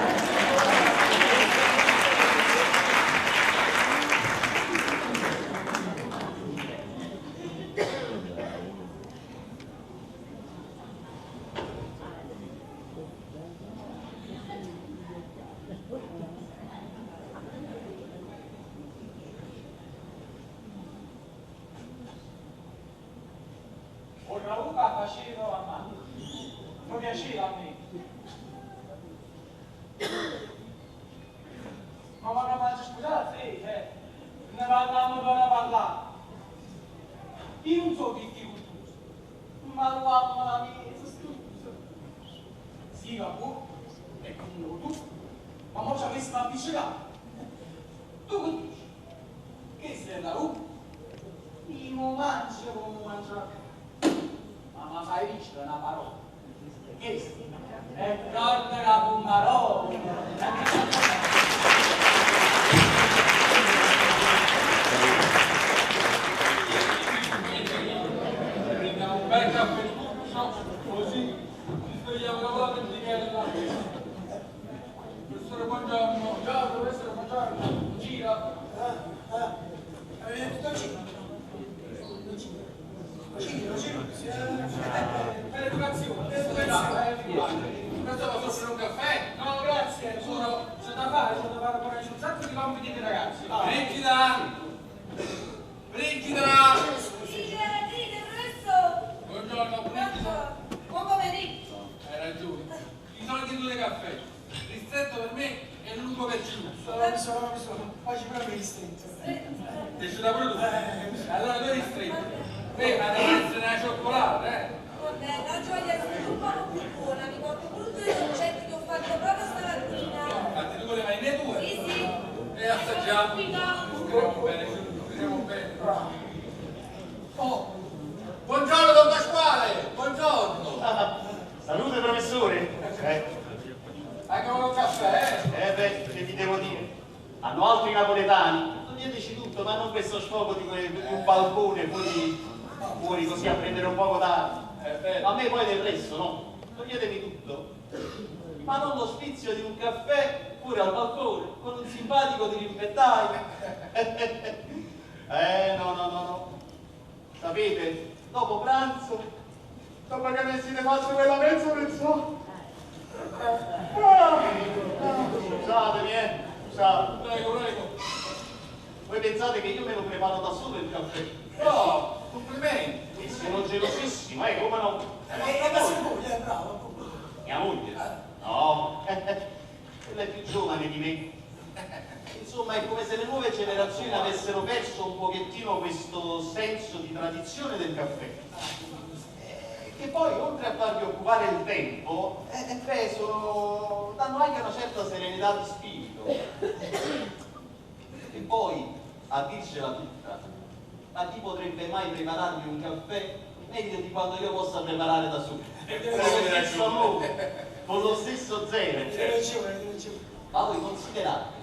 O ragù che facevo a mano. Mi piaceva a me. Ma quando mangio scusate, sì, ne parliamo per ne parlare. Io non so chi ti tu, ma lo amo la mia, scusa. Sì, va buono, e comunque tu, ma mo ci avessimo appiccicato. Tu che dici? Che sei la U? Io non mangio come mangio. Ma ma fai visto una parola? Che è carne la pomarola. Prendiamo un bel caffettuccio, così ci svegliamo dopo la ventinella. Professore, buongiorno. Ciao, professore, buongiorno. Gira. Brigida! Brigida! Dite, dite, professore! Buongiorno, Brigida. Buon pomeriggio! Hai ragione. I soliti due caffè. Ristretto per me e lungo per Ciruzzo. Mi sono, mi sono, oggi proprio ristretto. Piaciuta pure tu? Allora due ristretti. Beh, ma deve essere una cioccolata, eh? Vabbè, oggi voglio essere un poco più buona, mi porto pure due dolcetti che ho fatto proprio stamattina. Fatti tu con le manine tue. Sì, sì. E assaggiamo. Subito. Speriamo bene, Ciruzzo, speriamo bene. Oh, buongiorno Don Pasquale, buongiorno. Salute professore! Anche con un caffè, eh? Eh beh, che vi devo dire? Hanno altri napoletani, toglieteci tutto, ma non questo sfogo di, di un balcone fuori, fuori così a prendere un poco d'aria. È A me poi del resto, no? Toglietemi tutto, ma non lo sfizio di un caffè pure al balcone, con un simpatico dirimpettaio. No, no, no, no. Sapete, dopo pranzo, dopo che mi siete fatto quella mezza mezz'ora. Ah, scusatemi, scusate. Prego, prego. Voi pensate che io me lo preparo da solo il caffè? No, complimenti. E sono gelosissimo, come no? Ma se moglie, è bravo. Mia moglie? No, quella è più giovane di me. Insomma, è come se le nuove generazioni avessero perso un pochettino questo senso di tradizione del caffè. Che poi, oltre a farvi occupare il tempo, beh, danno anche una certa serenità di spirito. E poi, a dircela tutta, ma chi potrebbe mai prepararmi un caffè meglio di quanto io possa preparare da solo? Con lo stesso amore, con lo stesso zelo. Ma voi considerate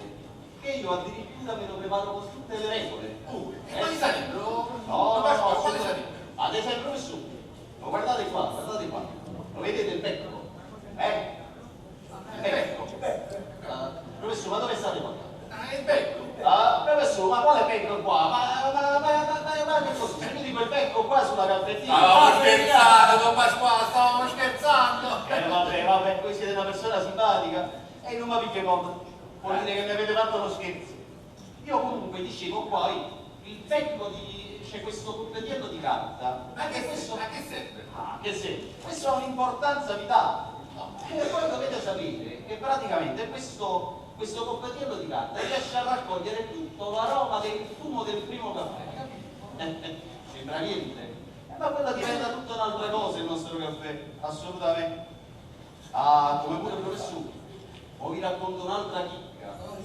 che io addirittura me lo preparo con tutte le regole. E quali sarebbero? No, no, no, quali sarebbero? Ad esempio, professore, ma guardate qua, guardate qua. Lo vedete il becco? Il becco. Professore, ma dove state guardando? Ah, il becco. Ah, professore, ma quale becco qua? Ma che cos'è? Se io dico il becco qua sulla caffettina. Stavamo scherzando, Don Pasquale, stavamo scherzando. Vabbè, vabbè, voi siete una persona simpatica e non mi picchia conto. Vuol dire che mi avete fatto lo scherzo. Io comunque dicevo qua, il becco di... c'è questo coppetiello di carta. Ma che questo? Ma che serve? Ah, che serve? Questo ha un'importanza vitale. No. E voi dovete sapere che praticamente questo coppetiello di carta riesce a raccogliere tutto l'aroma del fumo del primo caffè. Sembra niente, ma quella diventa tutta un'altra cosa il nostro caffè, assolutamente. Ah, come pure professore, o vi racconto un'altra chicca.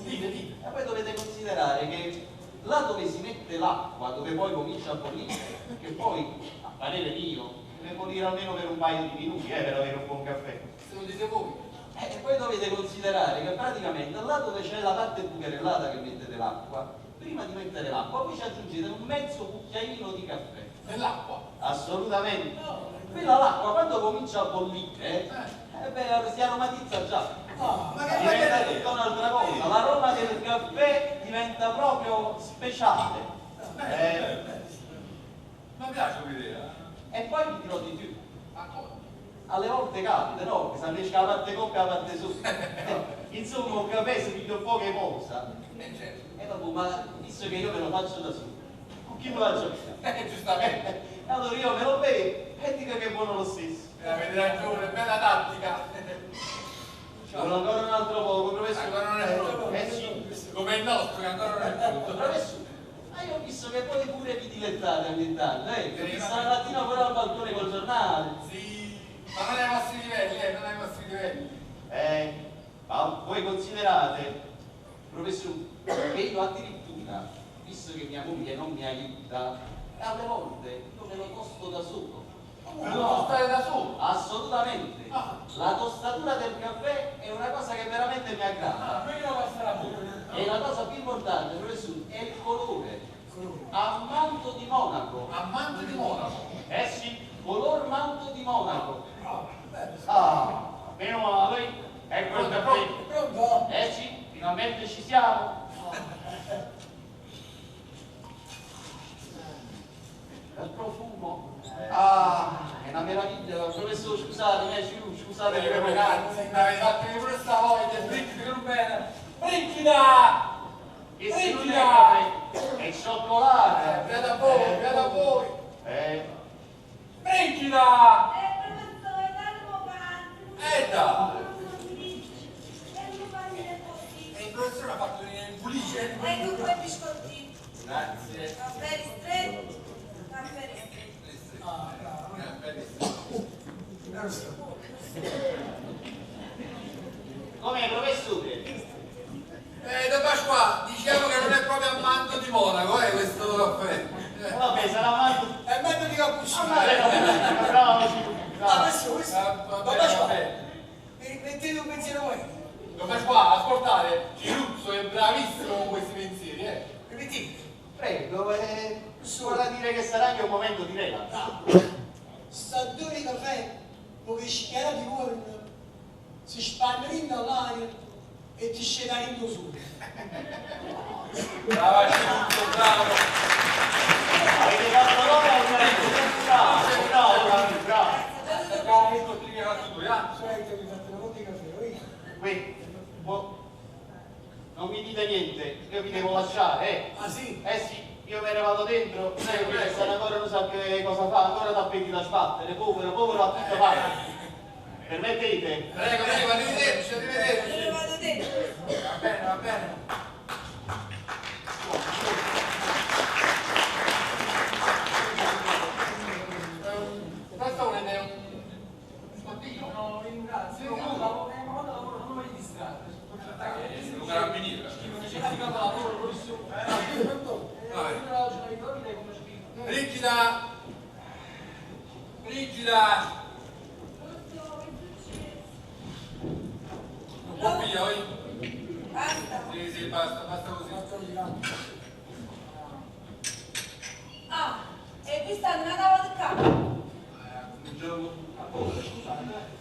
Dite, dite. E poi dovete considerare che là dove si mette l'acqua, dove poi comincia a bollire, che poi, a parere mio, deve bollire almeno per un paio di minuti, per avere un buon caffè. Se lo dite voi. E poi dovete considerare che praticamente là dove c'è la parte bucherellata che mettete l'acqua, prima di mettere l'acqua voi ci aggiungete un mezzo cucchiaino di caffè. Nell'acqua? Assolutamente. No. Quella l'acqua quando comincia a bollire, beh, si aromatizza già. No, ma che diventa tutta un'altra cosa. L'aroma del caffè diventa proprio speciale. Mi piace l'idea. E poi vi dirò di più. Ancora. Alle volte capita, no? Che si andesca la parte coppia e la parte sotto. Insomma, un caffè si piglia un po' che posa. Certo. E dopo, ma visto che io me lo faccio da solo, con chi me lo faccio? Giustamente. Allora io me lo bevo e dico che è buono lo stesso. Avete ragione, bella tattica. Ci vuole ancora un altro poco, professore. Ancora non è pronto. Sì. Come il nostro, che ancora non è pronto. Professore, ma io ho visto che voi pure vi dilettate ogni tanto, eh? Ho visto la mattina fuori al balcone col giornale. Sì, ma non ai vostri livelli, non ai vostri livelli. Ma voi considerate, professore, che io addirittura, visto che mia moglie non mi aiuta, alle volte io me lo tosto da solo. Me lo tostare da solo? Assolutamente. Ah. La tostatura del caffè è una cosa che veramente mi aggrada. Ah, meglio la pure. E la cosa più importante, professore, è il colore. A manto di Monaco. A manto di Monaco? Eh sì, color manto di Monaco. Ah, meno male. Ecco il caffè. Pronto? Eh sì, finalmente ci siamo. Il profumo. Ah, è una meraviglia, professore, scusate, scusate. Ragazzi, mi avete fatto pure questa voglia, Brigida che non bene. Brigida! Che se non è Brigida! caffè, è cioccolata. Beata a voi, beata a voi. Brigida! Professore, tanto canto. Edda! E non fa niente così. E il professore ha fatto venire il pulisce. Ecco qua i biscottini. Grazie. Caffè ristretto. Caffè ristretto. Ah, bravo. Caffè ristretto. Com'è, professore? Don Pasqua, diciamo che non è proprio a mando di Monaco, questo caffè. Vabbè, sarà mando... È mando di cappuccino. Bravo, sì, Ah, bravo. questo, questo. Va Ma bene, Pasqua, va bene. mettete un pensiero voi. Don Pasqua, ascoltate, Ciruzzo è bravissimo con questi pensieri, eh. Permettete. Prego, vorrà dire che sarà anche un momento di relax. Sta di caffè, dove schiera di corno, si spanne all'aria e ti scende in sole. Brava Ciruzzo, bravo. Avete fatto l'opera bravo, bravo, bravo, bravo. Attaccare il che hai fatto tu, eh? Solamente mi fate una volta di caffè, oi. Qui, boh, non mi dite niente, io vi devo lasciare, eh. Ah sì? Eh sì, io me ne vado dentro, lei qui sta ancora non sa che cosa fa, ancora tappeti da sbattere, povero, povero a tutta parte. Permettete? Prego, prego, arrivederci, arrivederci. Me ne vado dentro. Va bene, va bene. Questo volete un biscottino? No, ringrazio. Sì, Io quando lavoro, ma quando lavoro non mi voglio distrarre. È un carabiniere. Quando lavoro, professore. Vabbè. Io la oggi non mi come scrivo. Brigida! Brigida! Un po' via, oi? Basta. Sì, sì, basta, basta così. Ah, e qui stanno una tavola di capo. Cominciamo. Scusate.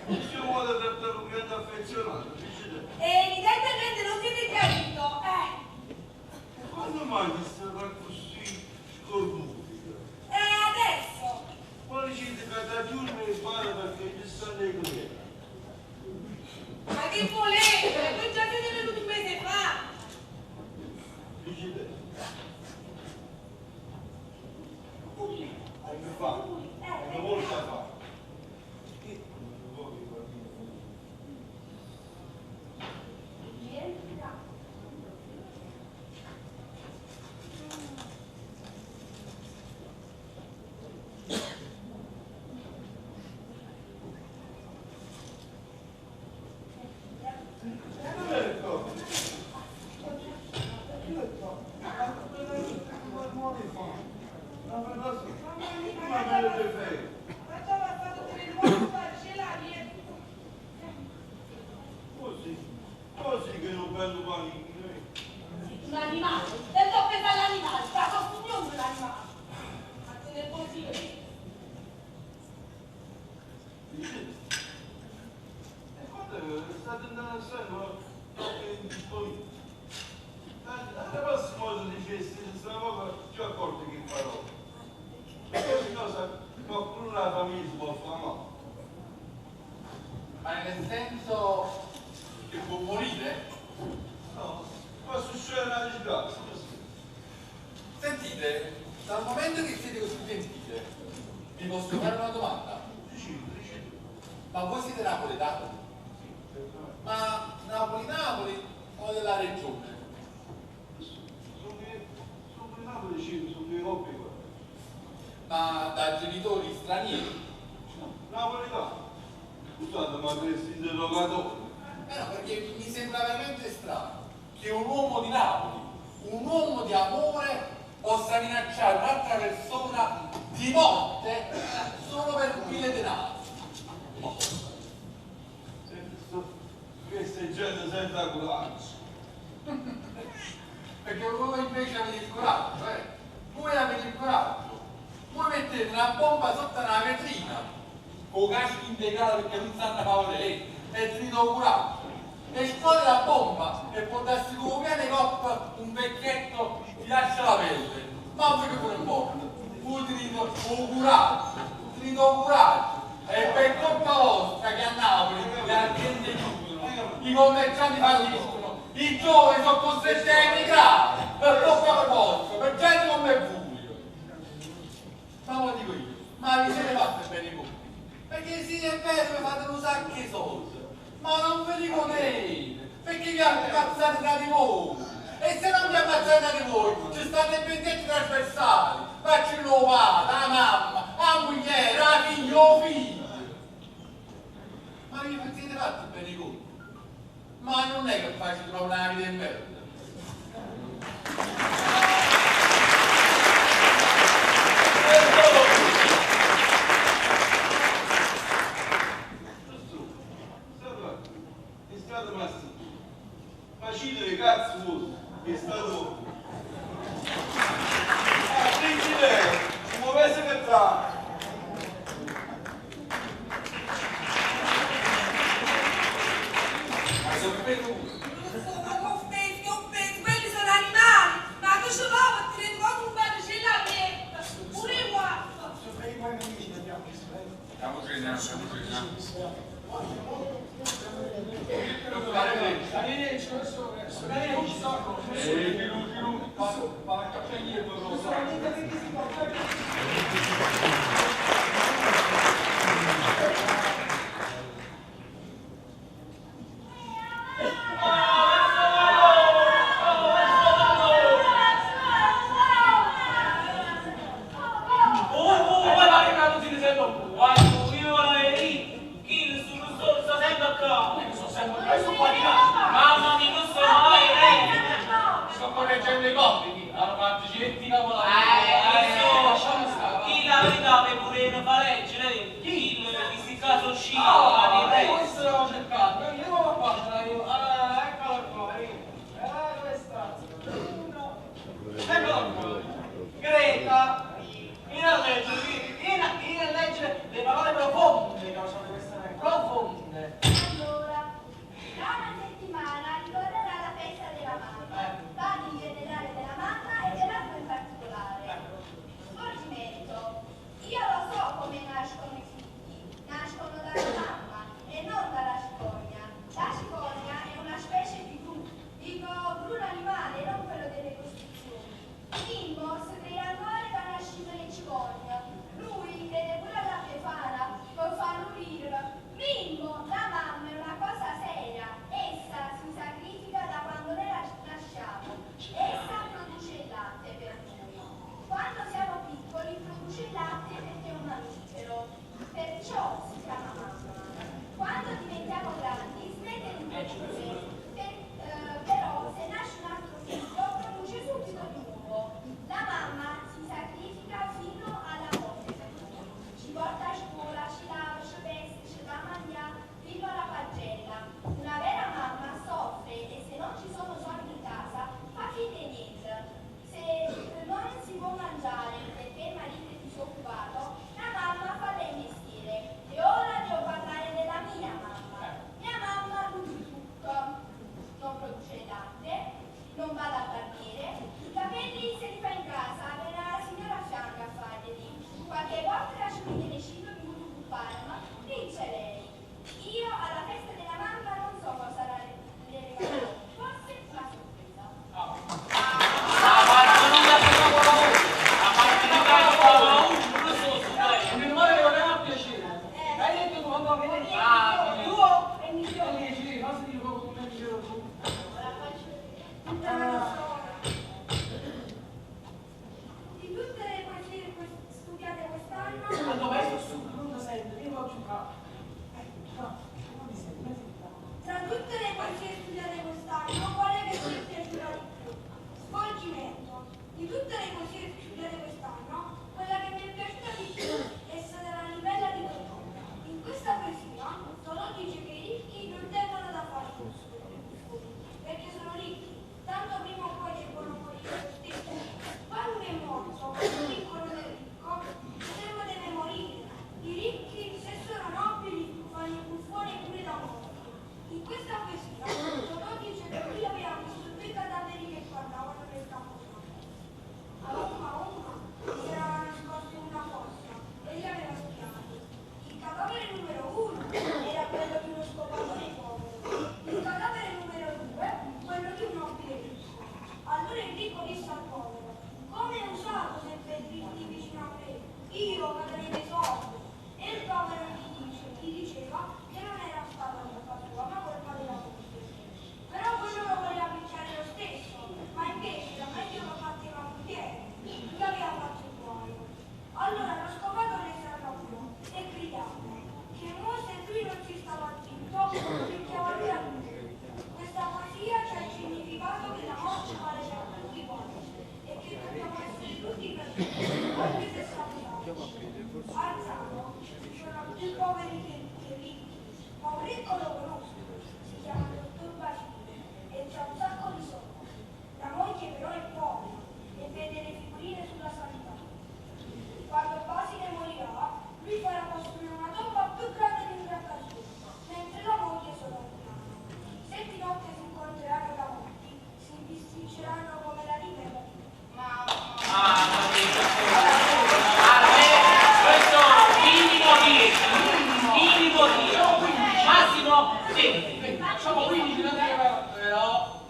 Il suo modo di trattare un grande affezionato, dice E evidentemente non siete chiarito. E quando mai ti stata così scorbutica? E adesso? Poi siete che da giorno mi parla perché gli stanno i clienti. Ma che volete? Voi già siete venuti un mese fa. Dice te. Anni fa, una volta fa. Facciamo fatto tenere l'uomo ce l'aria. Così, così che non prendo panini. Un animale, sento pensare all'animale, sta costumiando l'animale. Ma te ne così. E quando state andando a sempre troppo indisponibile. Alla prossima volta dicessi, se sono poco più accorto che farò. Perché cosa qualcuno della famiglia si può fare male. Ma nel senso che può morire? No, può succedere una disgrazia. Sentite, dal momento che siete così gentile, vi posso fare una domanda? Ma voi siete napoletani? Ma Napoli-Napoli o della regione? Sono di Napoli, sì, sono di coppie qua. Ma da genitori stranieri? Napoletano. Scusate, ma questo interrogatore. Eh no, perché mi sembra veramente strano che un uomo di Napoli, un uomo di amore, possa minacciare un'altra persona di morte solo per mille denaro. Questa è gente senza coraggio. Perché voi invece avete il coraggio, eh? Voi avete il coraggio. Voi mettete una bomba sotto una vetrina con caschi integrale perché non sanno favorire e tenete il coraggio. Esplode la bomba e può darsi come piano coppa un vecchietto ti lascia la pelle. Ma voi che pure morto. Voi tenete il coraggio, tenete il coraggio. E per colpa vostra che a Napoli le aziende chiudono, i commercianti falliscono, i giovani giovani sono costretti a emigrare per poco posto, per gente come voi. Ma lo dico io, ma vi siete fatti bene i conti? Perché sì, è vero che fate un sacco di soldi, ma non vi dico niente, perché vi ammazzate tra di voi. E se non vi ammazzate tra di voi, ci stanno i vendetti trasversali, faccio il padre, la mamma, la moglie, la figlia, o figlio. Ma vi siete fatti bene i conti? Ma non è che faccio trovare una vita di merda. È stato massimo. Facile le cazzo vostri, è stato. Principe, ci muovesse che tra. Ma sono venuto. Ma che offesi, che offesi, quelli sono animali! Ma che ci va per tenere come un bacio la metta? Pure i guappa! Stiamo cenando, stiamo cenando. Arrivederci, professore. Arrivederci. Giù, giù, va a caffè dietro, Oh, guarda che non si sente più. Guarda, io vorrei dire, chi sul sole sta sempre qua. Io sono sempre preso qua di casa. Mamma mia, non so mai, eh. Sto correggendo. conosce ricchi, ma un ricco lo conosco, si chiama dottor Basile e c'ha un sacco di soldi. La moglie però è povera e vede le figurine sulla sanità. Quando Basile morirà, lui farà costruire una tomba più grande di un grattacielo, mentre la moglie solo un piano. Se di notte si incontreranno da morti, si bisticceranno come la rima e la vita. Ah, questo minimo 10, minimo 10, massimo 20. Facciamo 15, non è però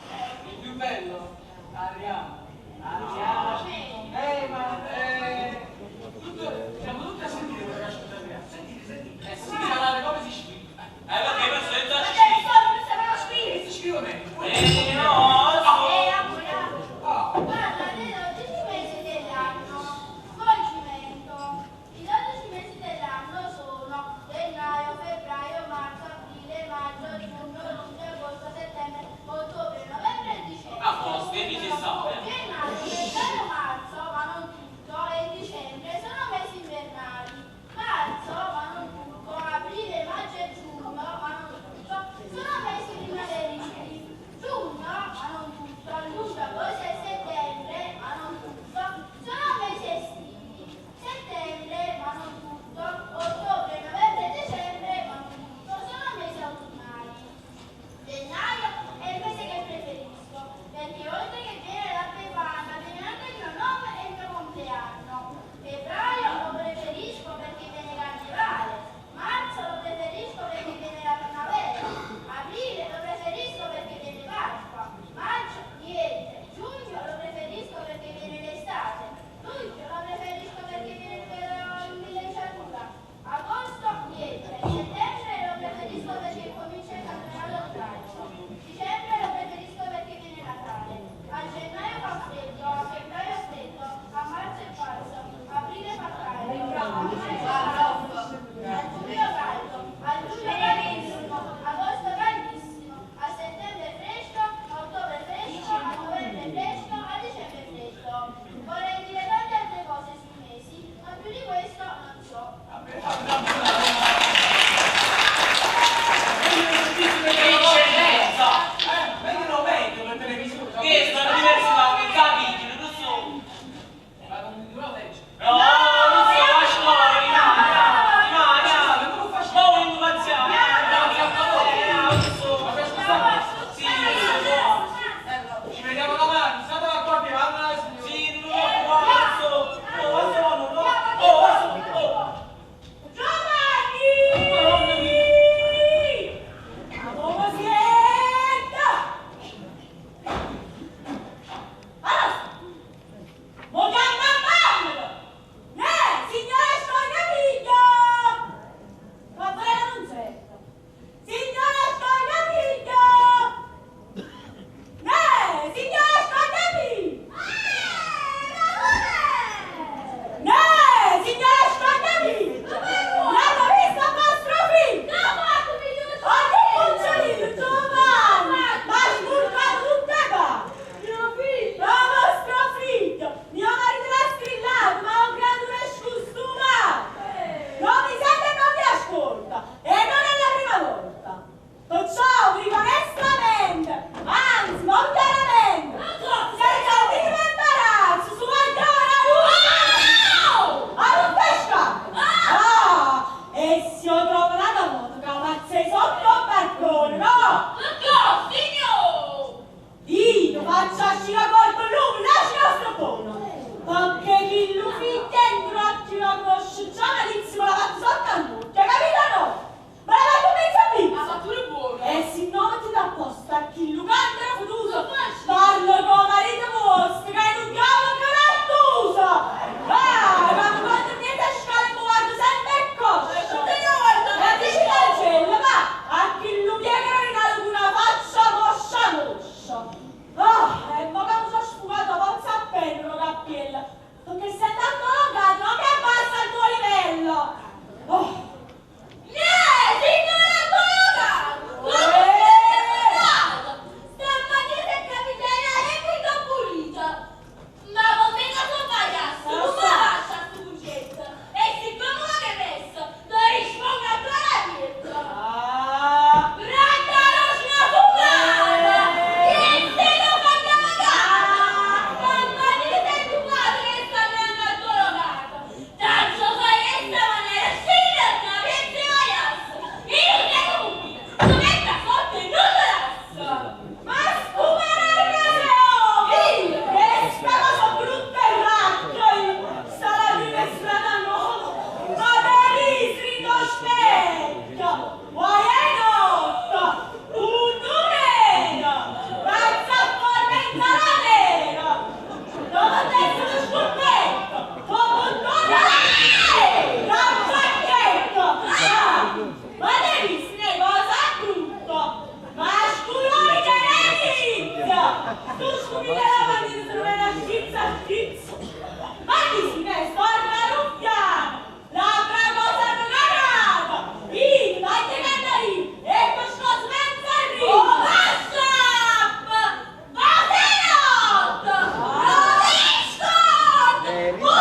il più bello. Arriviamo. Arriviamo. Ma tutto, siamo tutti a sentire quella che ascolta Sentite, sentite. Sì. Sentite parlare come si scrive. Perché questo è già Ma scritto. che sono? Non sapeva scrivere. Si scrive meglio. No, Ah. Parla dei 12 mesi dell'anno. Svolgimento. I 12 mesi dell'anno sono gennaio, febbraio, marzo, aprile, maggio, giugno, luglio, agosto, settembre, ottobre, novembre e dicembre. A posto, e mi si sa, eh. Gennaio, febbraio, marzo, ma non tutto, e dicembre sono mesi invernali. Marzo, ma non tutto, aprile, maggio e giugno, ma non tutto, sono mesi primaverili. Giugno, ma Tu scusi che la manina se ne viene a schizza a schizzo. Ma chi si ne storna ruffiana? L'altra cosa non è nata. Io, dai che cantarino, e questo smezza il rio. Lascia! Ma se no! Rovesco! Vieni qua,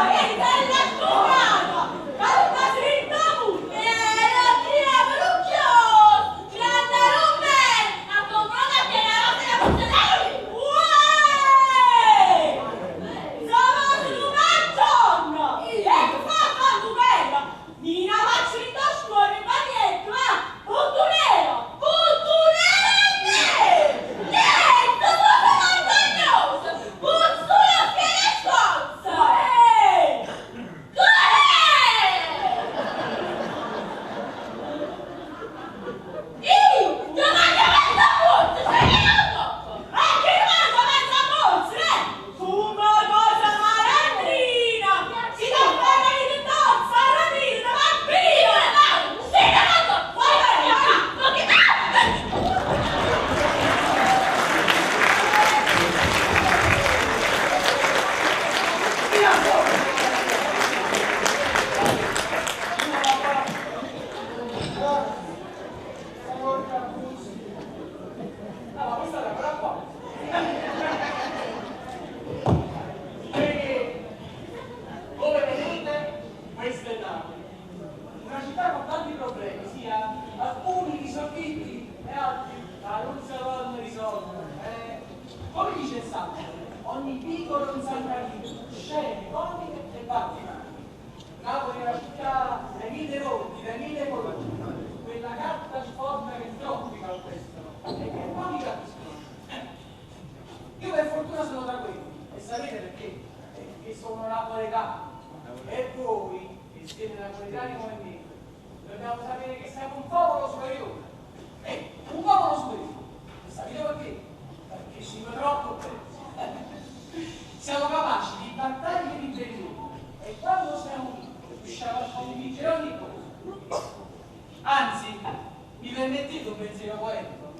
vieni, bella sciugata! Calma dritta pure! E la tira brucchiosa! Ce andrò bene! A comprare che la rosa la portellare! Uè! Sono una giorno! E fa quanto bella! Nina faccio in scuola in bagnetto, eh! Punto nero! Punto nero e te! Niente, cosa vergognosa! Puzzo la fiera scorsa! Ehi! Io, ti mangio mezza forza, sei un cocco! E chi mangia mezza forza, eh? Tu una cosa malandrina! Si dà fare di tozza, rapina, va via! Sì, da vai, vai, vai! Ah, ma questa è ancora qua. Perché, come vedete, questa è Napoli. Una città con tanti problemi, sia alcuni risolvibili e altri ma non si vanno risolvere. Come dice il saggio, ogni vicolo è un San Carlino, scene comiche e battimani. Napoli è una città dai mille volti, dai mille colori, quella carta sporca che troppi calpestano e che pochi capiscono. Io per fortuna sono tra quelli, e sapete perché? Perché sono napoletano. E voi, che siete napoletani come me, dobbiamo sapere che siamo un popolo superiore. Un popolo superiore. E sapete perché? Perché siamo troppo belli. Siamo capaci di battaglie di ribellione e quando siamo uniti riusciamo a sconfiggere ogni cosa. Anzi, mi permettete un pensiero poetico?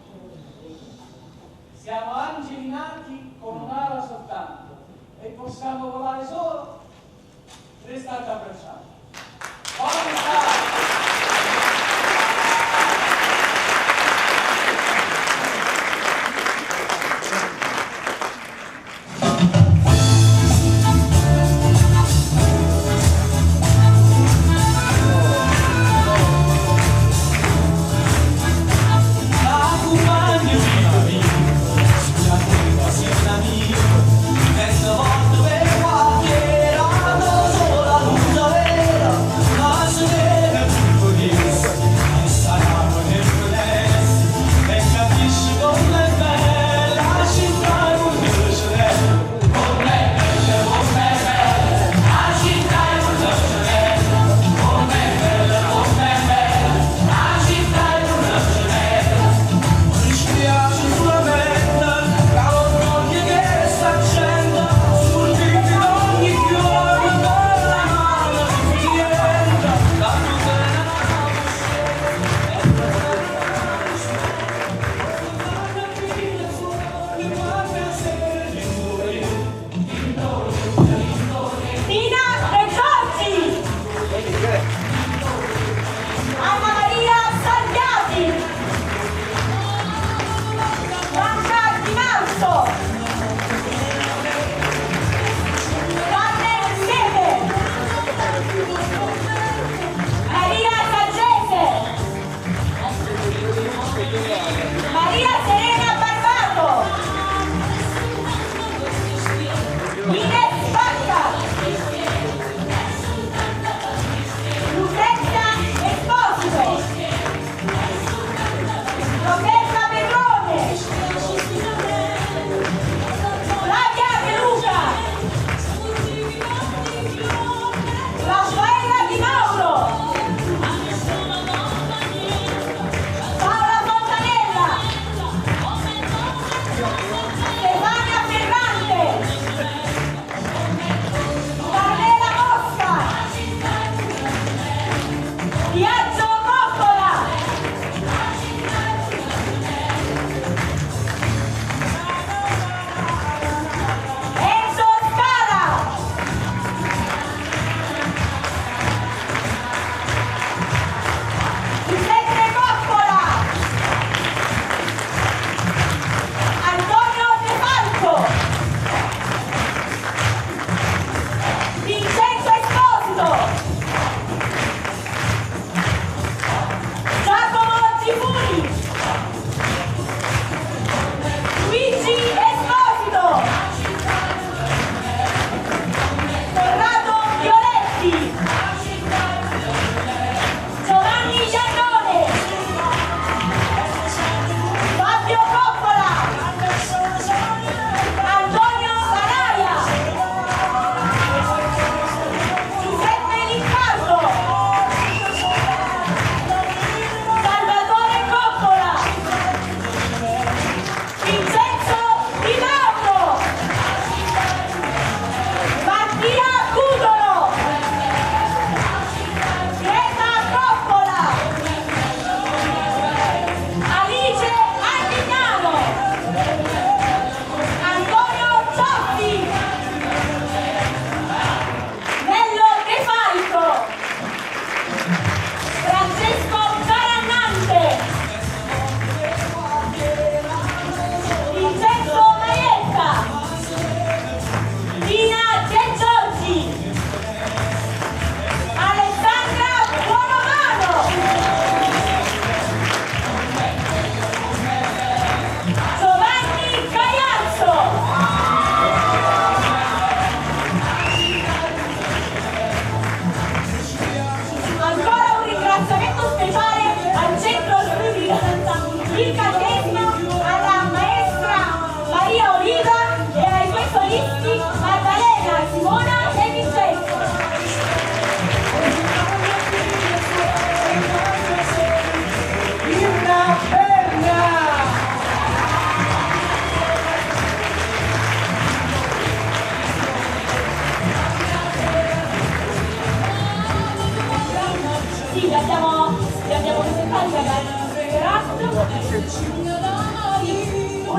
Siamo angeli nati con un'ala soltanto e possiamo volare solo restando abbracciati. Buona estate! La compagna mia, schiatteva sia mia, mezza volta per quartiere, sola non sapeva, ma se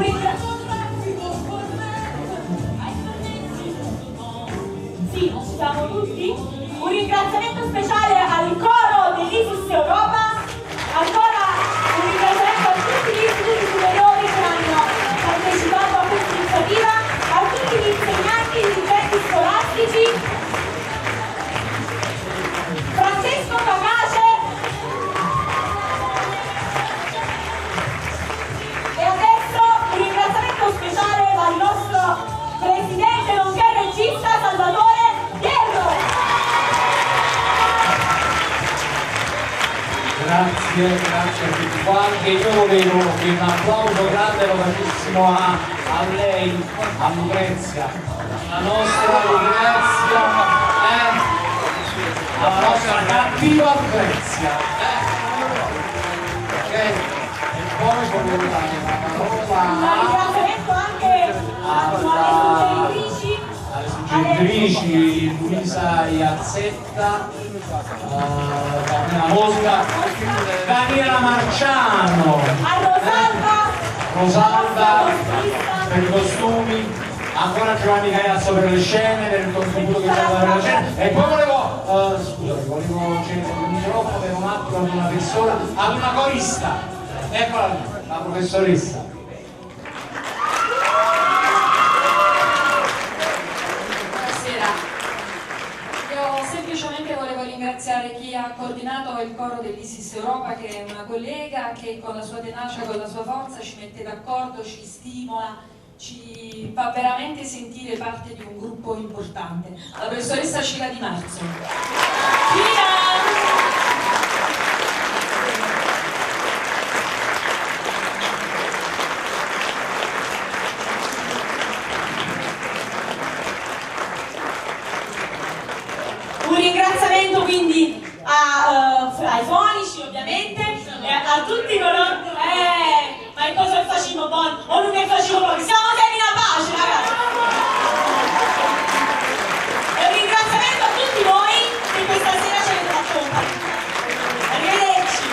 Un Sì, ci siamo tutti. Un ringraziamento speciale al coro dell'ISIS Europa, ancora un ringraziamento a tutti gli istituti superiori che hanno partecipato a questa iniziativa, a tutti gli insegnanti, i dirigenti scolastici, Francesco Cacace e adesso un ringraziamento speciale al nostro presidente nonché regista Salvatore Pierro. Grazie, grazie a tutti quanti. Io volevo che un applauso grande lo facessimo a lei, a Lucrezia, la nostra Lucrezia, la nostra cattiva Lucrezia. Ok? E poi volevo dare la parola Un ringraziamento anche alle suggeritrici, alle suggeritrici Luisa Iazzetta, Daniela Mosca, Daniela Marciano, a Rosalba, Rosalba per i costumi, ancora Giovanni Caiazzo per le scene, per il contributo che ci ha dato per la scena. E poi volevo, scusami, volevo cedere il microfono per un attimo ad una persona, ad una corista. Eccola lì, la professoressa. Buonasera. Io semplicemente volevo ringraziare chi ha coordinato il coro dell'ISIS Europa, che è una collega che con la sua tenacia, con la sua forza ci mette d'accordo, ci stimola, ci fa veramente sentire parte di un gruppo importante. La professoressa Cira Di Marzo. Cira! Un ringraziamento quindi ai fonici ovviamente e a tutti coloro. Ma che cosa facciamo buono? O non che facciamo buono? Siamo sempre in pace, ragazzi! E un ringraziamento a tutti voi che questa sera ci avete fatto compagnia. Arrivederci!